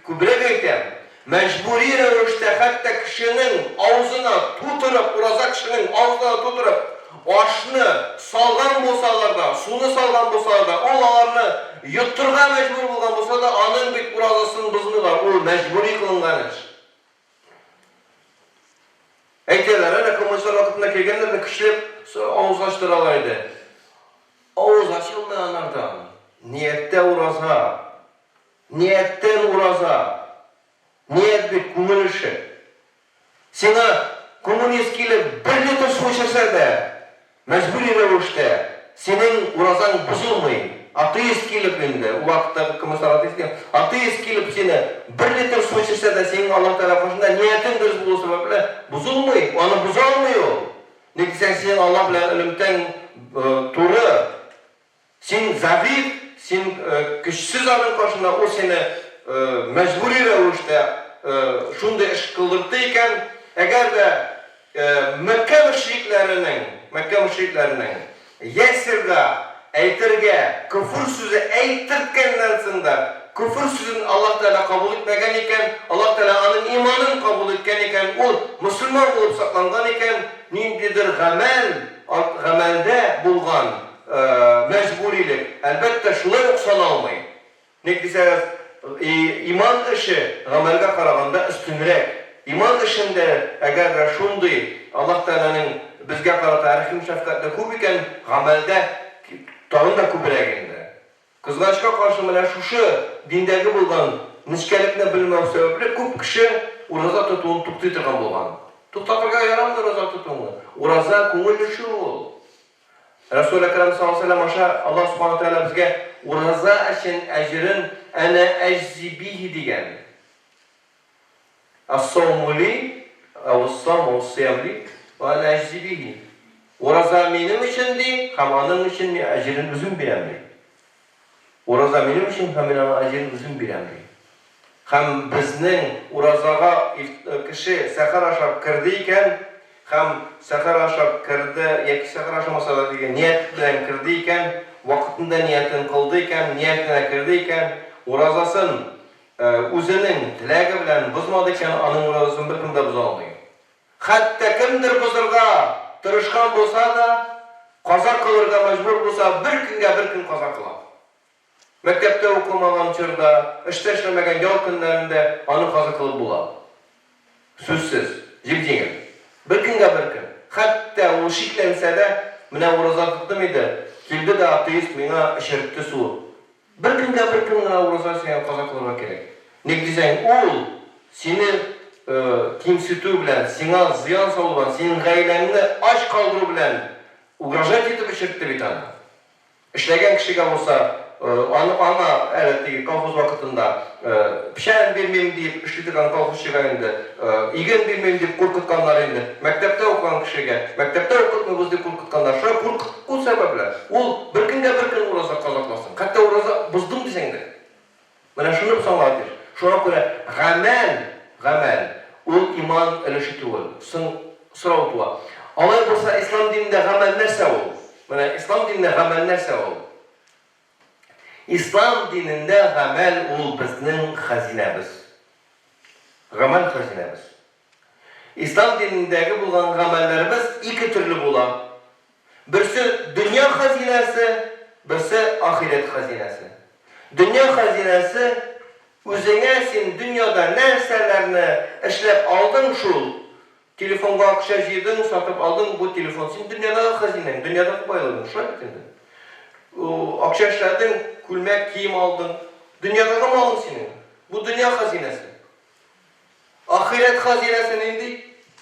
күбрәк әйтәм, мәҗбүри рәвештә хәтта кешенең авызына тутырып, ураза кешенең авызына тутырып, ашны салган булсалар да, суны салган булсалар да, ул аларны йоттырырга мәҗбүр булган булса да, аның бит уразасын бозмыйлар, ул мәҗбүри кылынган эш. Әйтәләр, әнә коммунистлар вакытында килгәннәр дә көчләп авыз ачтыралар иде. Авыз ачылмый анардан. Нияттә ураза. Нияттән ураза. Ният бит күңел эше. Сиңа коммунист килеп бер литр су эчерсә дә, Мәҗбүри рәвештә синең уразаң бозылмый. Атеист килеп инде, ул вакыттагы комиссар атеист икән, атеист килеп сине бер литр су эчерсә дә, синең Аллаһ Тәгалә каршында ниятең дөрес булу сәбәпле бозылмый, аны боза алмый ул. Ник дисәң, синең Аллаһ белән элемтәң туры. Син зәгыйфь, син көчсез аның каршында, ул сине мәҗбүри рәвештә шундый эш кылдыртты икән, әгәр дә Мәккә мөшрикләренең, Мәккә мөшрикләренең Ясирга әйтергә көфер сүзе әйттерткәннән соң да, көфер сүзен Аллаһ Тәгалә кабул итмәгән икән, Аллаһ Тәгалә аның иманын кабул иткән икән, ул мөселман булып сакланган икән, ниндидер гамәл, гамәлдә булган Мәҗбүрилек, әлбәттә, шулай ук саналмый. Ник дисәгез, иман эше гамәлгә караганда өстенрәк. Иман эшендә, әгәр дә шундый Аллаһ Тәгаләнең безгә карата рәхим-шәфкате күп икән, гамәлдә тагын да күбрәк инде. Кызганычка каршы, менә шушы диндәге булган нечкәлекне белмәү сәбәпле, күп кеше ураза тотуын туктый торган булган. Туктатырга ярамый ураза тотуны. Ураза, күңел эше ул. Рәсүл Әкрәм саллаллаһу галәйһи ва сәлләм аша Аллаһ Субхану ва Тәгалә безгә ураза өчен әҗерен әнә әҗзи бихи дигән. Ас-сауму ли, әү ас-сауму ас-сиям ли, ва әнә әҗзи бихи. Ураза минем өчен ди, һәм аның өчен мин әҗерен үзем бирәм ди. Ураза минем өчен һәм мин аның әҗерен үзем бирәм, ди. Һәм безнең уразага кеше сәхәр ашап керде икән, һәм сәхәр ашап керде яки сәхәр ашамаса да дигән ният белән керде икән, вакытында ниятен кылды икән, ниятенә керде икән, уразасын. үзенең теләге белән бозмады икән, аның уразасын беркем дә боза алмый. Хәтта кемдер бозырга тырышкан булса да, каза кылырга мәҗбүр булса, бер көнгә бер көн каза кыла. Мәктәптә укымаган чорда, эштә эшләмәгән ял көннәрендә аны каза кылып була. Сүзсез, җип-җиңел. Бер көнгә бер көн. Хәтта ул шикләнсә дә, менә ураза тоттым иде, килде дә атеист миңа эчертте су. Бер көнгә бер көн генә ураза сиңа каза кылырга кирәк. Ник дисәң, ул сине кимсетү белән, сиңа зыян салу белән, синең гаиләңне ач калдыру белән угрожать итеп эчертте бит аны. Эшләгән кешегә булса, аны аңа әле теге колхоз вакытында печән бирмим дип эшли торган колхозчыга инде иген бирмим дип куркытканнар инде. Мәктәптә укыган кешегә мәктәптә укытмыйбыз дип куркытканнар. Шулай куркыту сәбәпле, ул бер көнгә бер көн ураза казакласын. Хәтта ураза боздым дисәң дә. Менә шуны без аңларга тиеш. Шуңа күрә гамәл, гамәл, ул иман өлеше түгел. Соң сорау туа. Алай булса, ислам динендә гамәл нәрсә ул? Менә ислам динендә гамәл нәрсә ул? Ислам динендә гамәл ул безнең хәзинәбез. Гамәл хәзинәбез. Ислам динендәге булган гамәлләребез ике төрле була. Берсе дөнья хәзинәсе, берсе ахирәт хәзинәсе. Дөнья хәзинәсе, үзеңә син дөньяда нәрсәләрне эшләп алдың шул, телефонга акча җыйдың, сатып алдың, бу телефон син дөньядагы хәзинәң, дөньядагы байлыгың, шулай бит инде. Акча эшләдең, күлмәк, кием алдың, дөньядагы малың синең. Бу дөнья хәзинәсе. Ахирәт хәзинәсе нинди?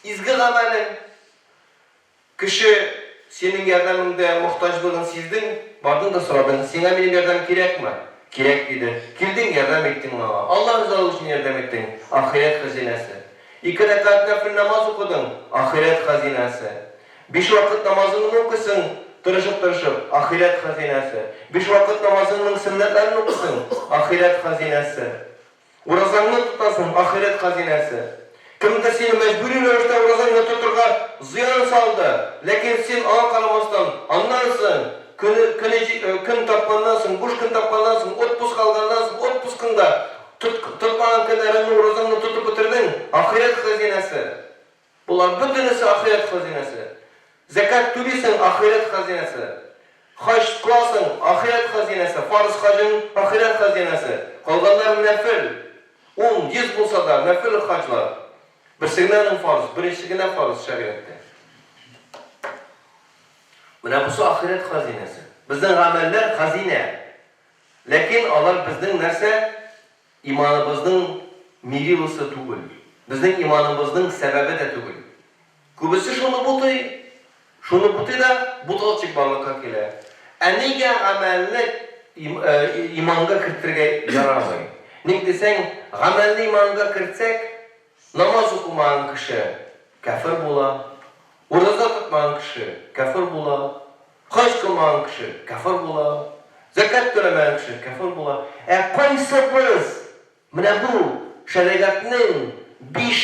Изге гамәлең. Кеше синең ярдәмеңдә мохтаҗлыгын сиздең, бардың да сорадың, сиңа минем ярдәм кирәкме? Кирәк, диде. Килдең, ярдәм иттең аңа. Аллаһ ризалыгы өчен ярдәм иттең. Ахирәт хәзинәсе. Ике рәкәгать нәфел намаз укыдың, ахирәт хәзинәсе. Биш вакыт намазыңны укыйсың, тырышып-тырышып, ахирәт хәзинәсе. Биш вакыт намазыңның сөннәтләрен укыйсың, ахирәт хәзинәсе. Уразаңны тотасың, ахирәт хәзинәсе. Кемдер сине мәҗбүри рәвештә уразаңны тотырга зыян салды, ләкин син аңа карамастан, аннан соң, көне, көне, көн тапканнан соң, буш көн тапканнан соң, отпуск алганнан соң, отпускыңда тот, тотмаган көннәреңне, уразаңны тотып бетердең, ахирәт хәзинәсе. Болар бөтенесе ахирәт хәзинәсе. Зәкят түлисең, ахирәт хәзинәсе. Хаҗ кыласың, ахирәт хәзинәсе. Фарыз хаҗың, ахирәт хәзинәсе. Калганнары нәфел. Ун, 100 булса да, нәфел хаҗлар. Берсе генә аның фарыз, беренче генә фарыз шәригатьтә. Менә бусы ахирәт хәзинәсе. Безнең гамәлләр хәзинә. Ләкин алар безнең нәрсә? Иманыбызның мерилосы түгел. Безнең иманыбызның сәбәбе дә түгел. Күбесе шуны бутый. Шуны бутый да, буталчык барлыкка килә. Ә нигә гамәлне иманга кертергә ярамый? Ник дисәң, гамәлне иманга кертсәк, намаз укымаган кеше кяфер була, ураза тотмаган кеше кяфер була, Хаҗ кылмаган кеше кяфер була, зәкят түләмәгән кеше кяфер була. Ә кайсыбыз менә бу шәригатьнең биш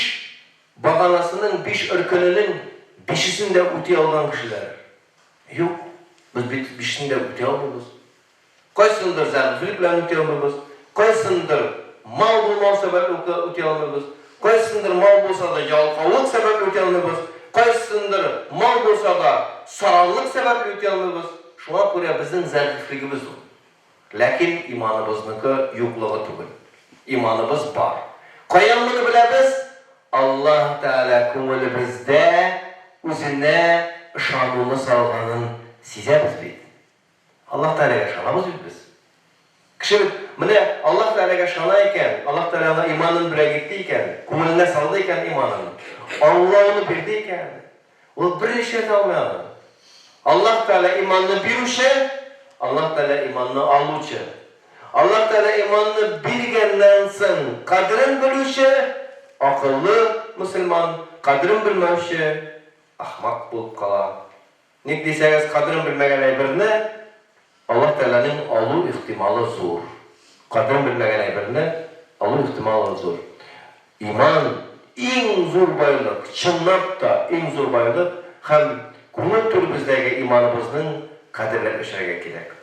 баганасының, биш өркененең бишесен дә үти алган кешеләр? Юк, без бит бишесен дә үти алмыйбыз. Кайсындыр зәгыйфьлек белән үти алмыйбыз, кайсындыр мал булмау сәбәпле үти алмыйбыз, кайсындыр мал булса да ялкаулык сәбәпле үти алмыйбыз, кайсындыр мал булса да саранлык сәбәпле үти алмыйбыз. Шуңа күрә безнең зәгыйфьлегебез ул. Ләкин иманыбызныкы юклыгы түгел. Иманыбыз бар. Каян моны беләбез? Аллаһ Тәгалә күңелебездә үзенә ышануны салганын сизәбез бит. Аллаһ Тәгаләгә ышанабыз бит без. Кеше бит, менә Аллаһ Тәгаләгә ышана икән, Аллаһ Тәгалә аңа иманын бүләк итте икән, күңеленә салды икән иманын, аңлауны бирде икән, ул берни эшләтә алмый аны. Аллаһ Тәгалә иманны бирүче, Аллаһ Тәгалә иманны алучы. Аллаһ Тәгалә иманны биргәннән соң кадерен белүче, акыллы мөселман, кадерен белмәүче ахмак булып кала. Ник дисәгез, кадерен белмәгән әйберне Аллаһ Тәгаләнең алу ихтималы зур. Кадерен белмәгән әйберне алу ихтималы зур. Иман, иң зур байлык, чынлап та иң зур байлык һәм күңел түребездәге иманыбызның кадерләп яшәргә кирәк.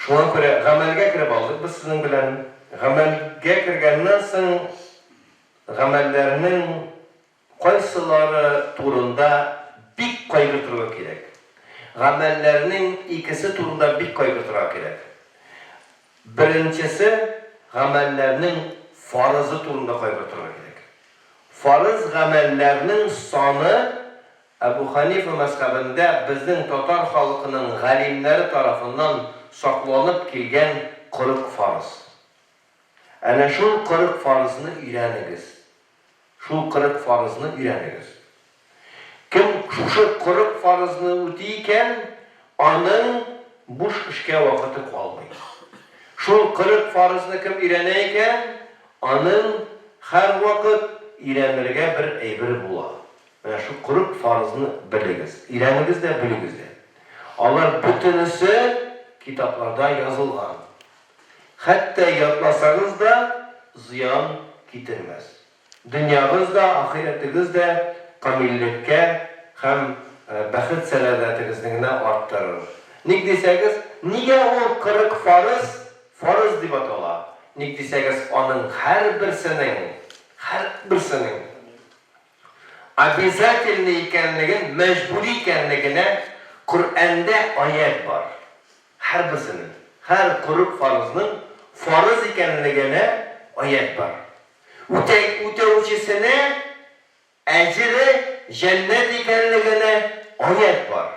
Шуңа күрә гамәлгә кереп алдык без сезнең белән. Гамәлгә кергәннән соң гамәлләрнең кайсылары турында бик кайгыртырга кирәк? Гамәлләрнең икесе турында бик кайгыртырга кирәк. Беренчесе, гамәлләрнең фарызы турында кайгыртырга кирәк. Фарыз гамәлләрнең саны Әбү Хәнифә мәзһәбендә безнең татар халкының галимнәре тарафыннан сакланып килгән 40 фарыз. Әнә шул 40 фарызны өйрәнегез. Шул 40 фарызны өйрәнегез. Кем шушы 40 фарызны үти икән, аның буш эшкә вакыты калмый. Шул 40 фарызны кем өйрәнә икән, аның һәрвакыт өйрәнергә бер әйбере була. Менә шул 40 фарызны белегез, өйрәнегез дә, белегез дә. Алар бөтенесе китапларда язылган. Хәтта ятласагыз да зыян китермәс. Дөньягыз да, ахирәтегез дә камиллеккә һәм бәхет-сәгадәтегезне генә арттырыр. Ник дисәгез, нигә ул 40 фарыз фарыз дип атала? Ник дисәгез, аның һәрберсенең, һәрберсенең обязательный икәнлеген, мәҗбүри икәнлегенә Коръәндә аять бар. Һәрберсенең, һәр 40 фарызның фарыз икәнлегенә аять бар. Үтә, үтәүчесенә әҗере җәннәт икәнлегенә аять бар.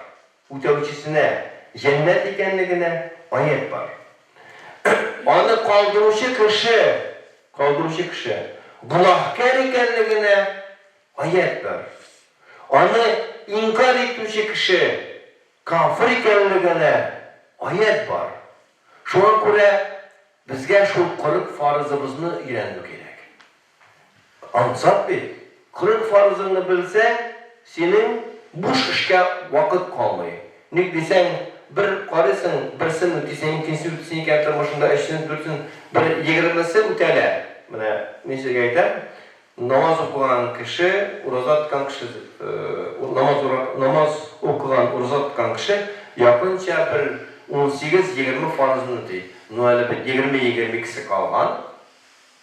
Үтәүчесенә җәннәт икәнлегенә аять бар. Аны калдыручы кеше, калдыручы кеше гөнаһкяр икәнлегенә аять бар. Аны инкарь итүче кеше кафир икәнлегенә аять бар. Шуңа күрә безгә шул 40 фарызыбызны өйрәнү кирәк. Ансат бит. 40 фарызыңны белсәң, синең буш эшкә вакыт калмый. Ник дисәң, бер карыйсың, берсен үтисең, икенчесен үтисең икән тормышыңда, өчесен, дүртесен, бер егермесе үтәлә. Менә мин сезгә әйтәм, намаз укыган кеше, ураза тоткан кеше, намаз намаз укыган, ураза тоткан кеше якынча бер унсигез-егерме фарызны үти. Ну әле бит егерме-егерме икесе калган.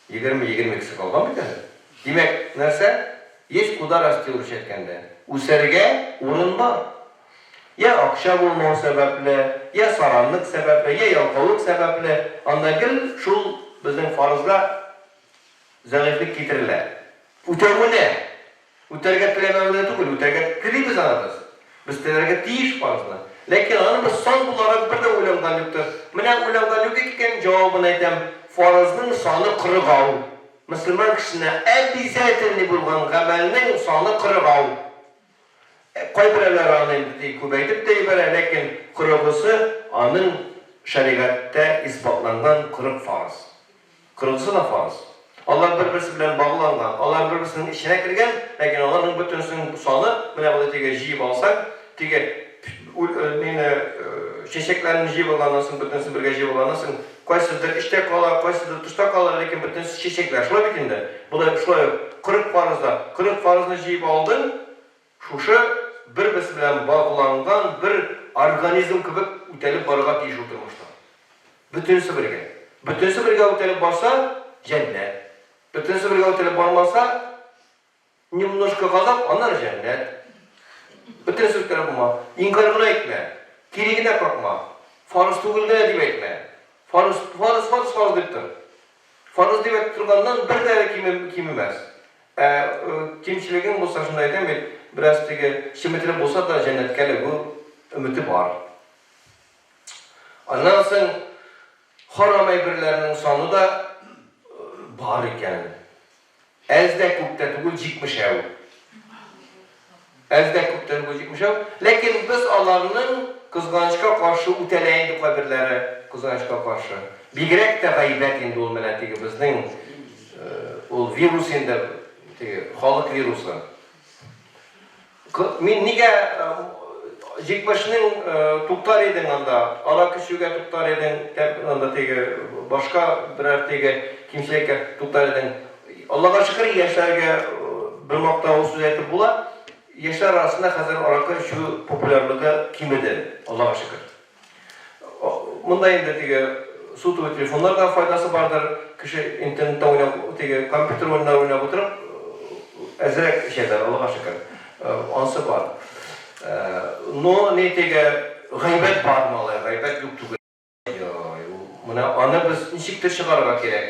Егерме-егерме икесе калган бит әле. Димәк, нәрсә? Есть куда расти, урысча әйткәндә. Үсәргә урын бар. Я акча булмау сәбәпле, я саранлык сәбәпле, я ялкаулык сәбәпле, анда гел шул безнең фарызга зәгыйфьлек китерелә. Үтәвенә! Үтәргә теләмәвенә түгел, үтәргә телибез аны без. Без теләргә тиеш фарызны. Ләкин аны без сан буларак бер дә уйланган юктыр. Менә уйланган юк икән, җавабын әйтәм, фарызның саны кырыгау. Мөселман кешесенә обязательный булган гамәлнең саны кырыгау. Кайберәүләр аны инде ди күбәйтеп тә җибәрә, ләкин кырыгысы аның шәригатьтә исбатланган 40 фарыз. Кырыгысы да фарыз. Алар бер-берсе белән багланган, алар бер-берсенең эченә кергән, ләкин аларның бөтенесенең саны, менә болай теге җыеп алсаң, теге нине чәчәкләрне җыеп алганнан соң, бөтенесен бергә җыеп алганнан соң, кайсыдыр эчтә кала, кайсыдыр тышта кала, ләкин бөтенесе чәчәкләр. Шулай бит инде? Болай шулай ук 40 фарыз да, 40 фарызны җыеп алдың, Шушы бер-берсе белән багланган бер организм кебек үтәлеп барырга тиеш ул тормышта. Бөтенесе бергә. Бөтенесе бергә үтәлеп барса, җәннәт. Бөтенесе бергә үтәлеп бармаса, немножко газап, аннары җәннәт. Бөтенесе үтәлеп булма. Инкарь гына итмә. Кире генә какма. Фарыз түгел генә дип әйтмә. Фарыз, фарыз, фарыз, фарыз дип тор. Фарыз дип әйтеп торганнан бер дә кимемәс. Ә кимчелегең булса, шунда әйтәм бит, бераз теге чеметереп булса да җәннәткә эләгү өмете бар. Аннан соң харам әйберләрнең саны да бар икән. Әз дә, күп тә түгел, җитмешәү. Әз дә, күп тә түгел, җитмешәү. Ләкин без аларның, кызганычка каршы, үтәлә инде кайберләре, кызганычка каршы. Бигрәк тә гайбәт инде ул менә теге безнең, ул вирус инде, теге халык вирусы. Мин нигә җитмешнең туктар идең анда, аракы эчүгә туктар идең, анда теге башка берәр теге кимчелеккә туктар идең. Аллага шөкер, яшьләргә бер мактаулы сүз әйтеп була. Яшьләр арасында хәзер аракы эчү популярлыгы кимеде, Аллага шөкер. Монда инде теге. сотовый телефоннар да файдасы бардыр. Кеше интернетта уйнап, теге компьютер уеннары уйнап утырып, әзрәк эчәләр, Аллага шөкер. Ансы бар. Но ни теге гайбәт бар, малай, гайбәт юк түгел. Ой, менә аны без ничектер чыгарырга кирәк.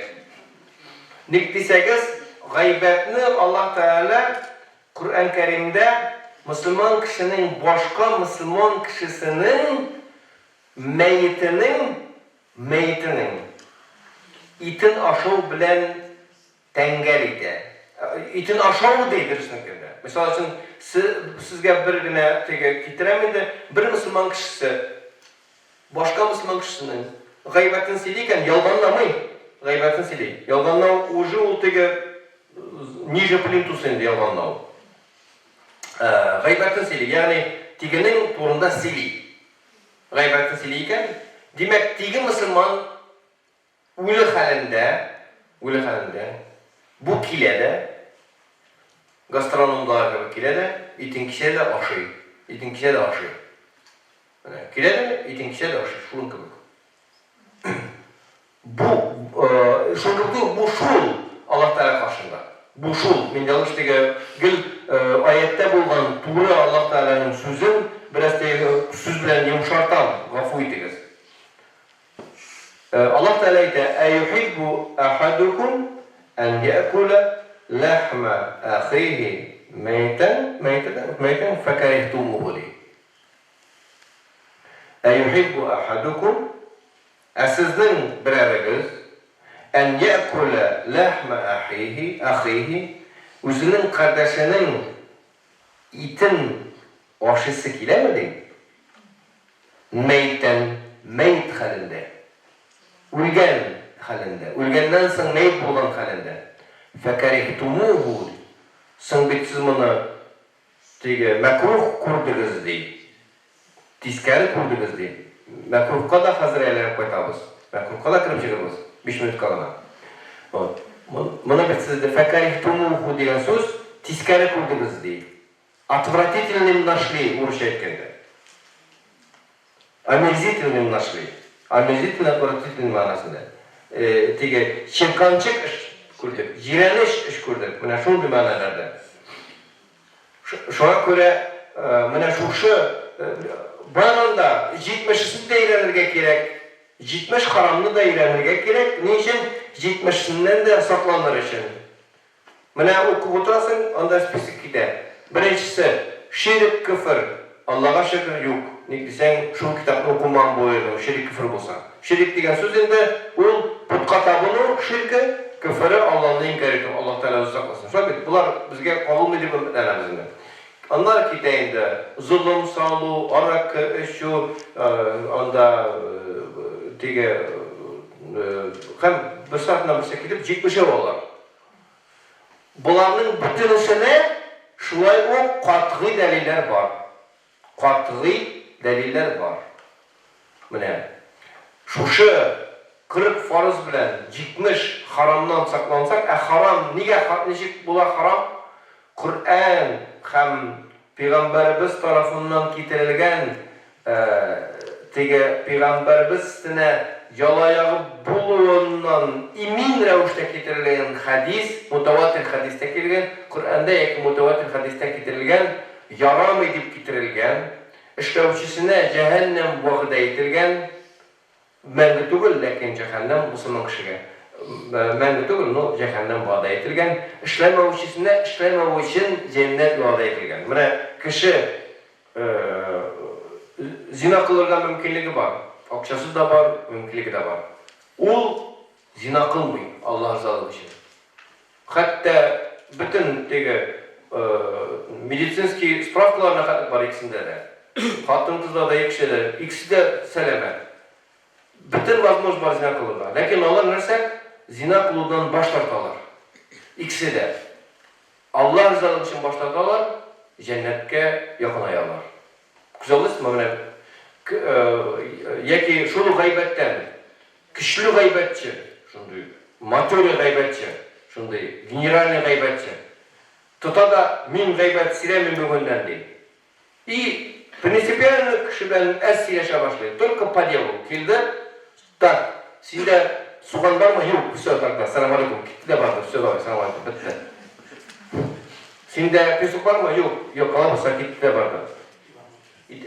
Ник дисәгез, гайбәтне Аллаһ Тәгалә Коръән Кәримдә мөселман кешенең башка мөселман кешесенең мәетенең мәетенең итен ашау белән тәңгәл итә. Итен ашау ди, дөресен әйткәндә. Мисал өчен, сезгә бер генә теге китерәм инде, бер мөселман кешесе Башка мөселман кешесенең гайбәтен сөйли икән, ялганламый, гайбәтен сөйли. Ялганлау уже ул теге ниже плинтуса инде ялганлау. Гайбәтен сөйли, ягъни тегенең турында сөйли. Гайбәтен сөйли икән, димәк, теге мөселман Үле хәлендә, үле хәлендә, бу килә дә, гастрономдагы кебек килә дә, итен кисә дә ашый, итен кисә дә ашый. Менә килә дә, итен кисә дә ашый, шуның кебек. Бу, шуның кебек түгел, бу шул Аллаһ Тәгалә каршында. Бу шул, мин ялгыш теге гел аятьтә булган туры Аллаһ Тәгаләнең сүзен бераз теге сүз белән йомшартам, гафу итегез. Аллаһ Тәгалә әйтә, Әюхиббу әхәдүкүм ән йәкүлә ләхмә әхиһи мәйтән, мәйтән, мәйтән фәкәрихтумуху ди. Әюхиббу әхәдүкүм, ә сезнең берәрегез, ән йәкүлә ләхмә әхиһи, әхиһи, үзенең кардәшенең итен ашыйсы киләме ди? Мәйтән, мәет хәлендә. Үлгән хәлендә. Үлгәннән соң мәет булган хәлендә. Фәкәрихтумуху, ди. Соң бит сез моны теге мәкруһ күрдегез, ди. Тискәре күрдегез, ди. Мәкруһка да хәзер әйләнеп кайтабыз. Мәкруһка да кереп чыгырбыз. Биш минутка гына. Вот. Моны бит сез, фәкәрихтумуху дигән сүз, тискәре күрдегез, ди. Отвратительным нашли, урысча әйткәндә. Омерзительным нашли. Омерзительный, отвратительный мәгънәсендә. Теге чирканчык эш күрдек, җирәнеч эш күрдек. Менә шундый мәгънәләрдә. Шуңа күрә менә шушы барган да җитмешесен дә өйрәнергә кирәк. 70 харамны да өйрәнергә кирәк. Ни өчен? Җитмешесеннән дә сакланыр өчен. Менә укып утырасың, анда список китә. Беренчесе, ширек көфер. Аллага шөкер, юк. Ник дисәң, шул китапны укымаган булыр идем, ширек көфер булса. Ширек дигән сүз инде ул потка табыну ширке, көфере Алланы инкяр итү, Аллаһ Тәгалә үзе сакласын. Шулай бит? Болар безгә кагылмый дип өметләнәбез инде. Аннары китә инде золым салу, аракы эчү, анда теге һәм берсе артыннан берсе китеп, җитмешәү алар. Боларның бөтенесенә шулай ук катгый дәлилләр бар. Катгый дәлилләр бар. Менә шушы 40 фарыз белән 70 харамнан саклансак, ә харам нигә ничек була харам? Коръән һәм Пәйгамбәребез тарафыннан китерелгән теге пәйгамбәребез өстенә яла ягып булуыннан имин рәвештә китерелгән хәдис, мутаватир хәдистә килгән, Коръәндә яки мутаватир хәдистә китерелгән, ярамый дип китерелгән, эшләүчесенә җәһәннәм вәгъдә ителгән, Мәңге түгел, ләкин җәһәннәм мосылман кешегә мәңге түгел, но җәһәннәм вәгъдә ителгән, эшләмәүчесенә эшләмәү өчен җәннәт вәгъдә ителгән. Менә кеше зина кылырга мөмкинлеге бар, акчасы да бар, мөмкинлеге дә бар. Ул зина кылмый Аллаһ ризалыгы өчен. Хәтта бөтен теге медицинский справкаларына хәтлек бар икесендә дә. Хатын-кызлар да, ир кеше дә, икесе дә сәламәт. Бөтен возможность бар зина кылырга. Ләкин алар нәрсә? Зина кылудан баш тарталар. Икесе дә. Алла ризалыгы өчен баш тарталар, җәннәткә якынаялар. Күзаллыйсызмы, менә яки шул ук гайбәттән көчле гайбәтче, шундый матерый гайбәтче, шундый генеральный гайбәтче тота да, мин гайбәт сөйләмим бүгеннән, ди. И принципиально кеше белән әз сөйләшә башлый, только по делу. Килде, так. Синдә суган бармы? Юк. Все, тогда, сәлам алейкум. Китте дә барды. Все, давай, сәлам алейкум. Бетте. Синдә песок бармы? Юк. Юк, колбаса китте дә барды.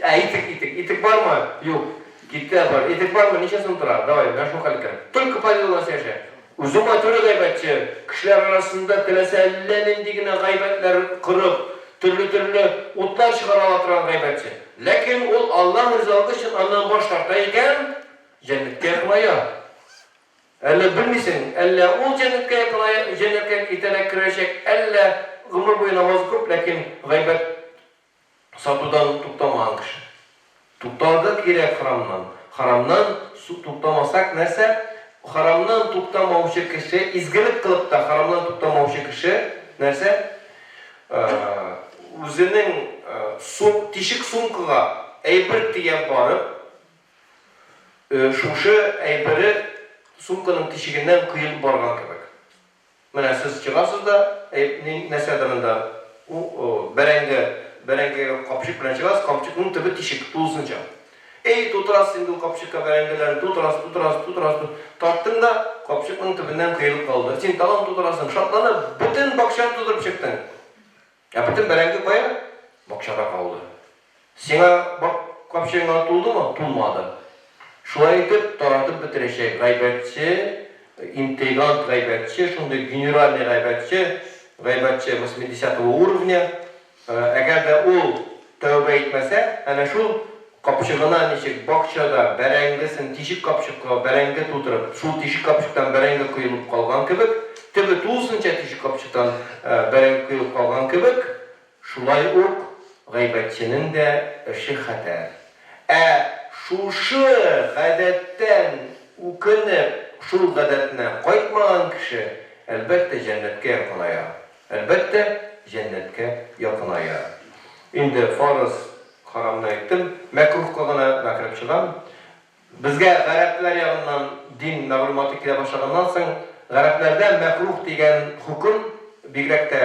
Ә итек, итек, итек бармы? Юк. Китте дә барды. Итек бармы? Ничә сум тора? Давай, менә шул хәл икән. Только повезло яшә. Үзе матур гайбәтче, кешеләр арасында теләсә әллә нинди генә гайбәтләр корып, төрле-төрле утлар чыгара ала торган гайбәтче. Ләкин ул Аллаһ ризалыгы өчен аннан баш тарта икән, җәннәткә якыная. Әллә белмисең, әллә ул җәннәткә якыная, җәннәткә иртәрәк керәчәк, әллә гомер буе намаз укып, ләкин гайбәт сатудан туктамаган кеше. Тукталырга кирәк храмнан. Храмнан туктамасак нәрсә? Храмнан туктамаучы кеше, изгелек кылып та храмнан туктамаучы кеше нәрсә? Үзенең сум, тишек сумкага әйбер төяп барып, шушы әйбере сумканың тишегеннән коелып барган кебек. Менә сез чыгасыз да, нәрсәдер анда, бәрәңге, бәрәңгегә капчык белән чыгасыз, капчыкның төбе тишек, тулысынча. Эй, тутырасыз инде ул капчыкка бәрәңгеләрне, тутырасыз, тутырасыз, тутырасыз, тарттың да, капчыкның төбеннән коелып калды. Син тагын тутырасың, шатланып, бөтен бакчаны тутырып чыктың. Ә бөтен бәрәңге кая? Бакчада калды. Сиңа бак капчыгыңа тулдымы? Тулмады. Шулай итеп, таратып бетерәчәк гайбәтче, интригант гайбәтче, шундый генеральный гайбәтче, гайбәтче восьмидесятого уровня, әгәр дә ул тәүбә итмәсә, әнә шул Капчыгына ничек бакчада бәрәңгесен тишек капчыкка бәрәңге тутырып, шул тишек капчыктан бәрәңге коелып калган кебек, төбе тулысынча тишек капчыктан бәрәңге коелып калган кебек, шулай ук гайбәтченең дә эше хәтәр. Ә шушы гадәттән үкенеп, шул гадәтенә кайтмаган кеше, әлбәттә, җәннәткә якыная. Әлбәттә, җәннәткә якыная. Инде фарыз, харамны әйттем. Мәкруһка гына да кереп чыгам. Безгә гарәпләр ягыннан дин мәгълүматы килә башлаганнан соң, гарәпләрдә мәкруһ дигән хөкем, бигрәк тә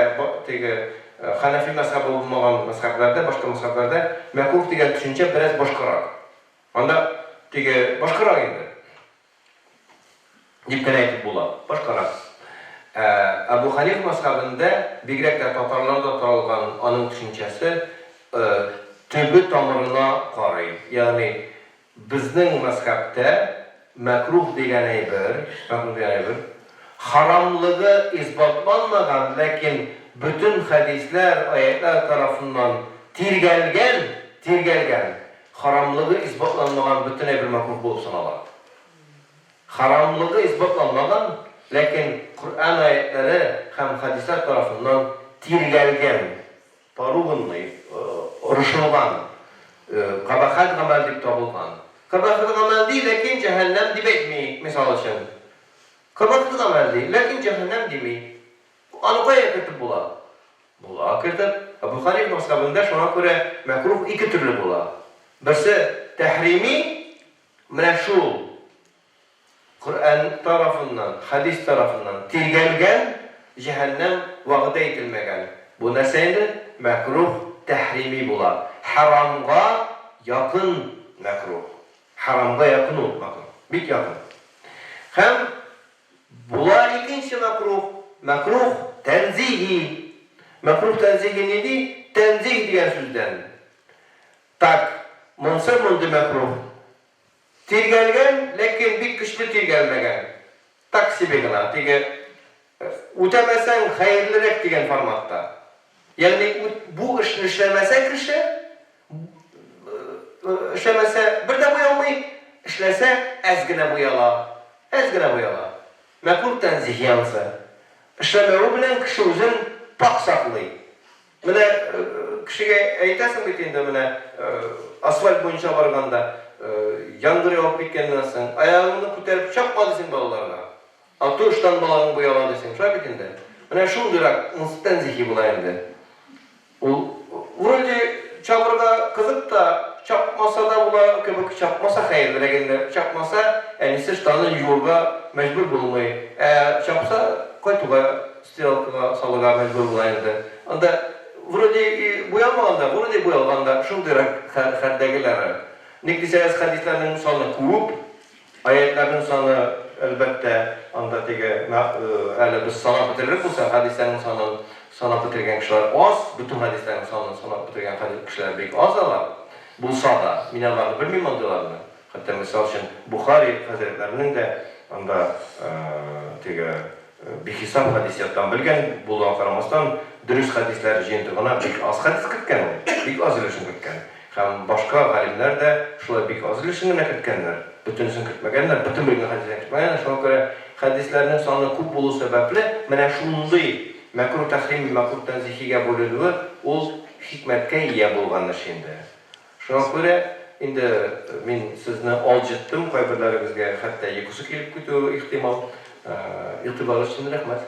теге хәнәфи мәзһәбе булмаган мәзһәбләрдә, башка мәзһәбләрдә мәкруһ дигән төшенчә бераз башкарак. Анда теге башкарак инде. Дип кенә әйтеп була. Башкарак. Ә Әбү Хәниф мәзһәбендә, бигрәк тә татарларда таралган аның төшенчәсе, төбе тамырына карый. Ягъни безнең мәзһәбтә мәкруһ дигән әйбер, мәкруһ дигән әйбер, харамлыгы исбатланмаган, ләкин бөтен хәдисләр, аятьләр тарафыннан тиргәлгән, тиргәлгән, харамлыгы исбатланмаган бөтен әйбер мәкруһ булып санала. Харамлыгы исбатланмаган, ләкин Коръән аятьләре һәм хәдисләр тарафыннан тиргәлгән, поруганный, орышылган, кабахәт гамәл дип табылган. Кабахәт гамәл ди, ләкин җәһәннәм дип әйтми, мисал өчен. Кабахәт гамәл ди, ләкин җәһәннәм дими. Аны кая кертеп була? Була кертеп. Әбү Хәниф мәзһәбендә шуңа күрә мәкруһ ике төрле була. Берсе тәхрими, менә шул Коръән тарафыннан, хәдис тарафыннан тиргәлгән, җәһәннәм вәгъдә ителмәгән. Бу нәрсә инде? Мәкруһ тәхрими була. Хәрамга якын мәкруһ. Хәрамга якын ул мәкруһ. Бик якын. Һәм Була икенче мәкруһ, мәкруһ тәнзиһи. Мәкруһ тәнзиһи нинди? Тәнзиһ дигән сүздән. Так, монсы мондый мәкруһ. Тиргәлгән, ләкин бик көчле тиргәлмәгән. Так себе гына, теге үтәмәсәң хәерлерәк дигән форматта. Ягъни бу эшне эшләмәсә кеше, эшләмәсә бер дә буялмый, эшләсә әз генә буяла. Әз генә буяла. Мәкруһ тәнзиһ янсы. Эшләмәве белән кеше үзен пакь саклый. Менә кешегә әйтәсең бит инде, менә асфальт буенча барганда, яңгыр явып киткәннән соң, аягыңны күтәреп чапма дисең балаларга. А то ыштан балагың буяла дисең, шулай бит инде. Менә шундыйрак монысы тәнзиһи була инде. Ул вроде чабырга кызык та, чапмаса да була кебек, чапмаса хәерлерәк инде. Чапмаса, әнисе ыштанын юырга мәҗбүр булмый. Ә чапса, кайтуга стиралкага салырга мәҗбүр була инде. Анда вроде и буялмаган да, вроде буялган да, шундыйрак хәлдәгеләре. Ник дисәгез, хәдисләрнең саны күп. Аятьләрнең саны, әлбәттә, анда теге әле без санап бетерерлек булса, хәдисләрнең санын санап бетергән кешеләр аз, бөтен хәдисләрнең санын санап бетергән кешеләр бик аз алар. Булса да, мин аларны белмим андыйларны. Хәтта, мисал өчен, Бухари хәзрәтләренең дә анда теге бихисап хәдис яттан белгән булуына карамастан, дөрес хәдисләр җыентыгына бик аз хәдис керткән ул, бик аз өлешен керткән. Һәм башка галимнәр дә шулай бик аз өлешен генә керткәннәр, бөтенесен кертмәгәннәр, бөтен белгән хәдисләрне кертмәгәннәр. Шуңа күрә хәдисләрнең саны күп булу сәбәпле, менә шундый мәкруһ тәхрими, мәкруһ тәнзиһигә бүленүе ул хикмәткә ия булган эш инде. Шуңа күрә инде мин сезне алҗыттым, кайберләрегезгә хәтта йокысы килеп китүе ихтимал. Игътибарыгыз өчен рәхмәт.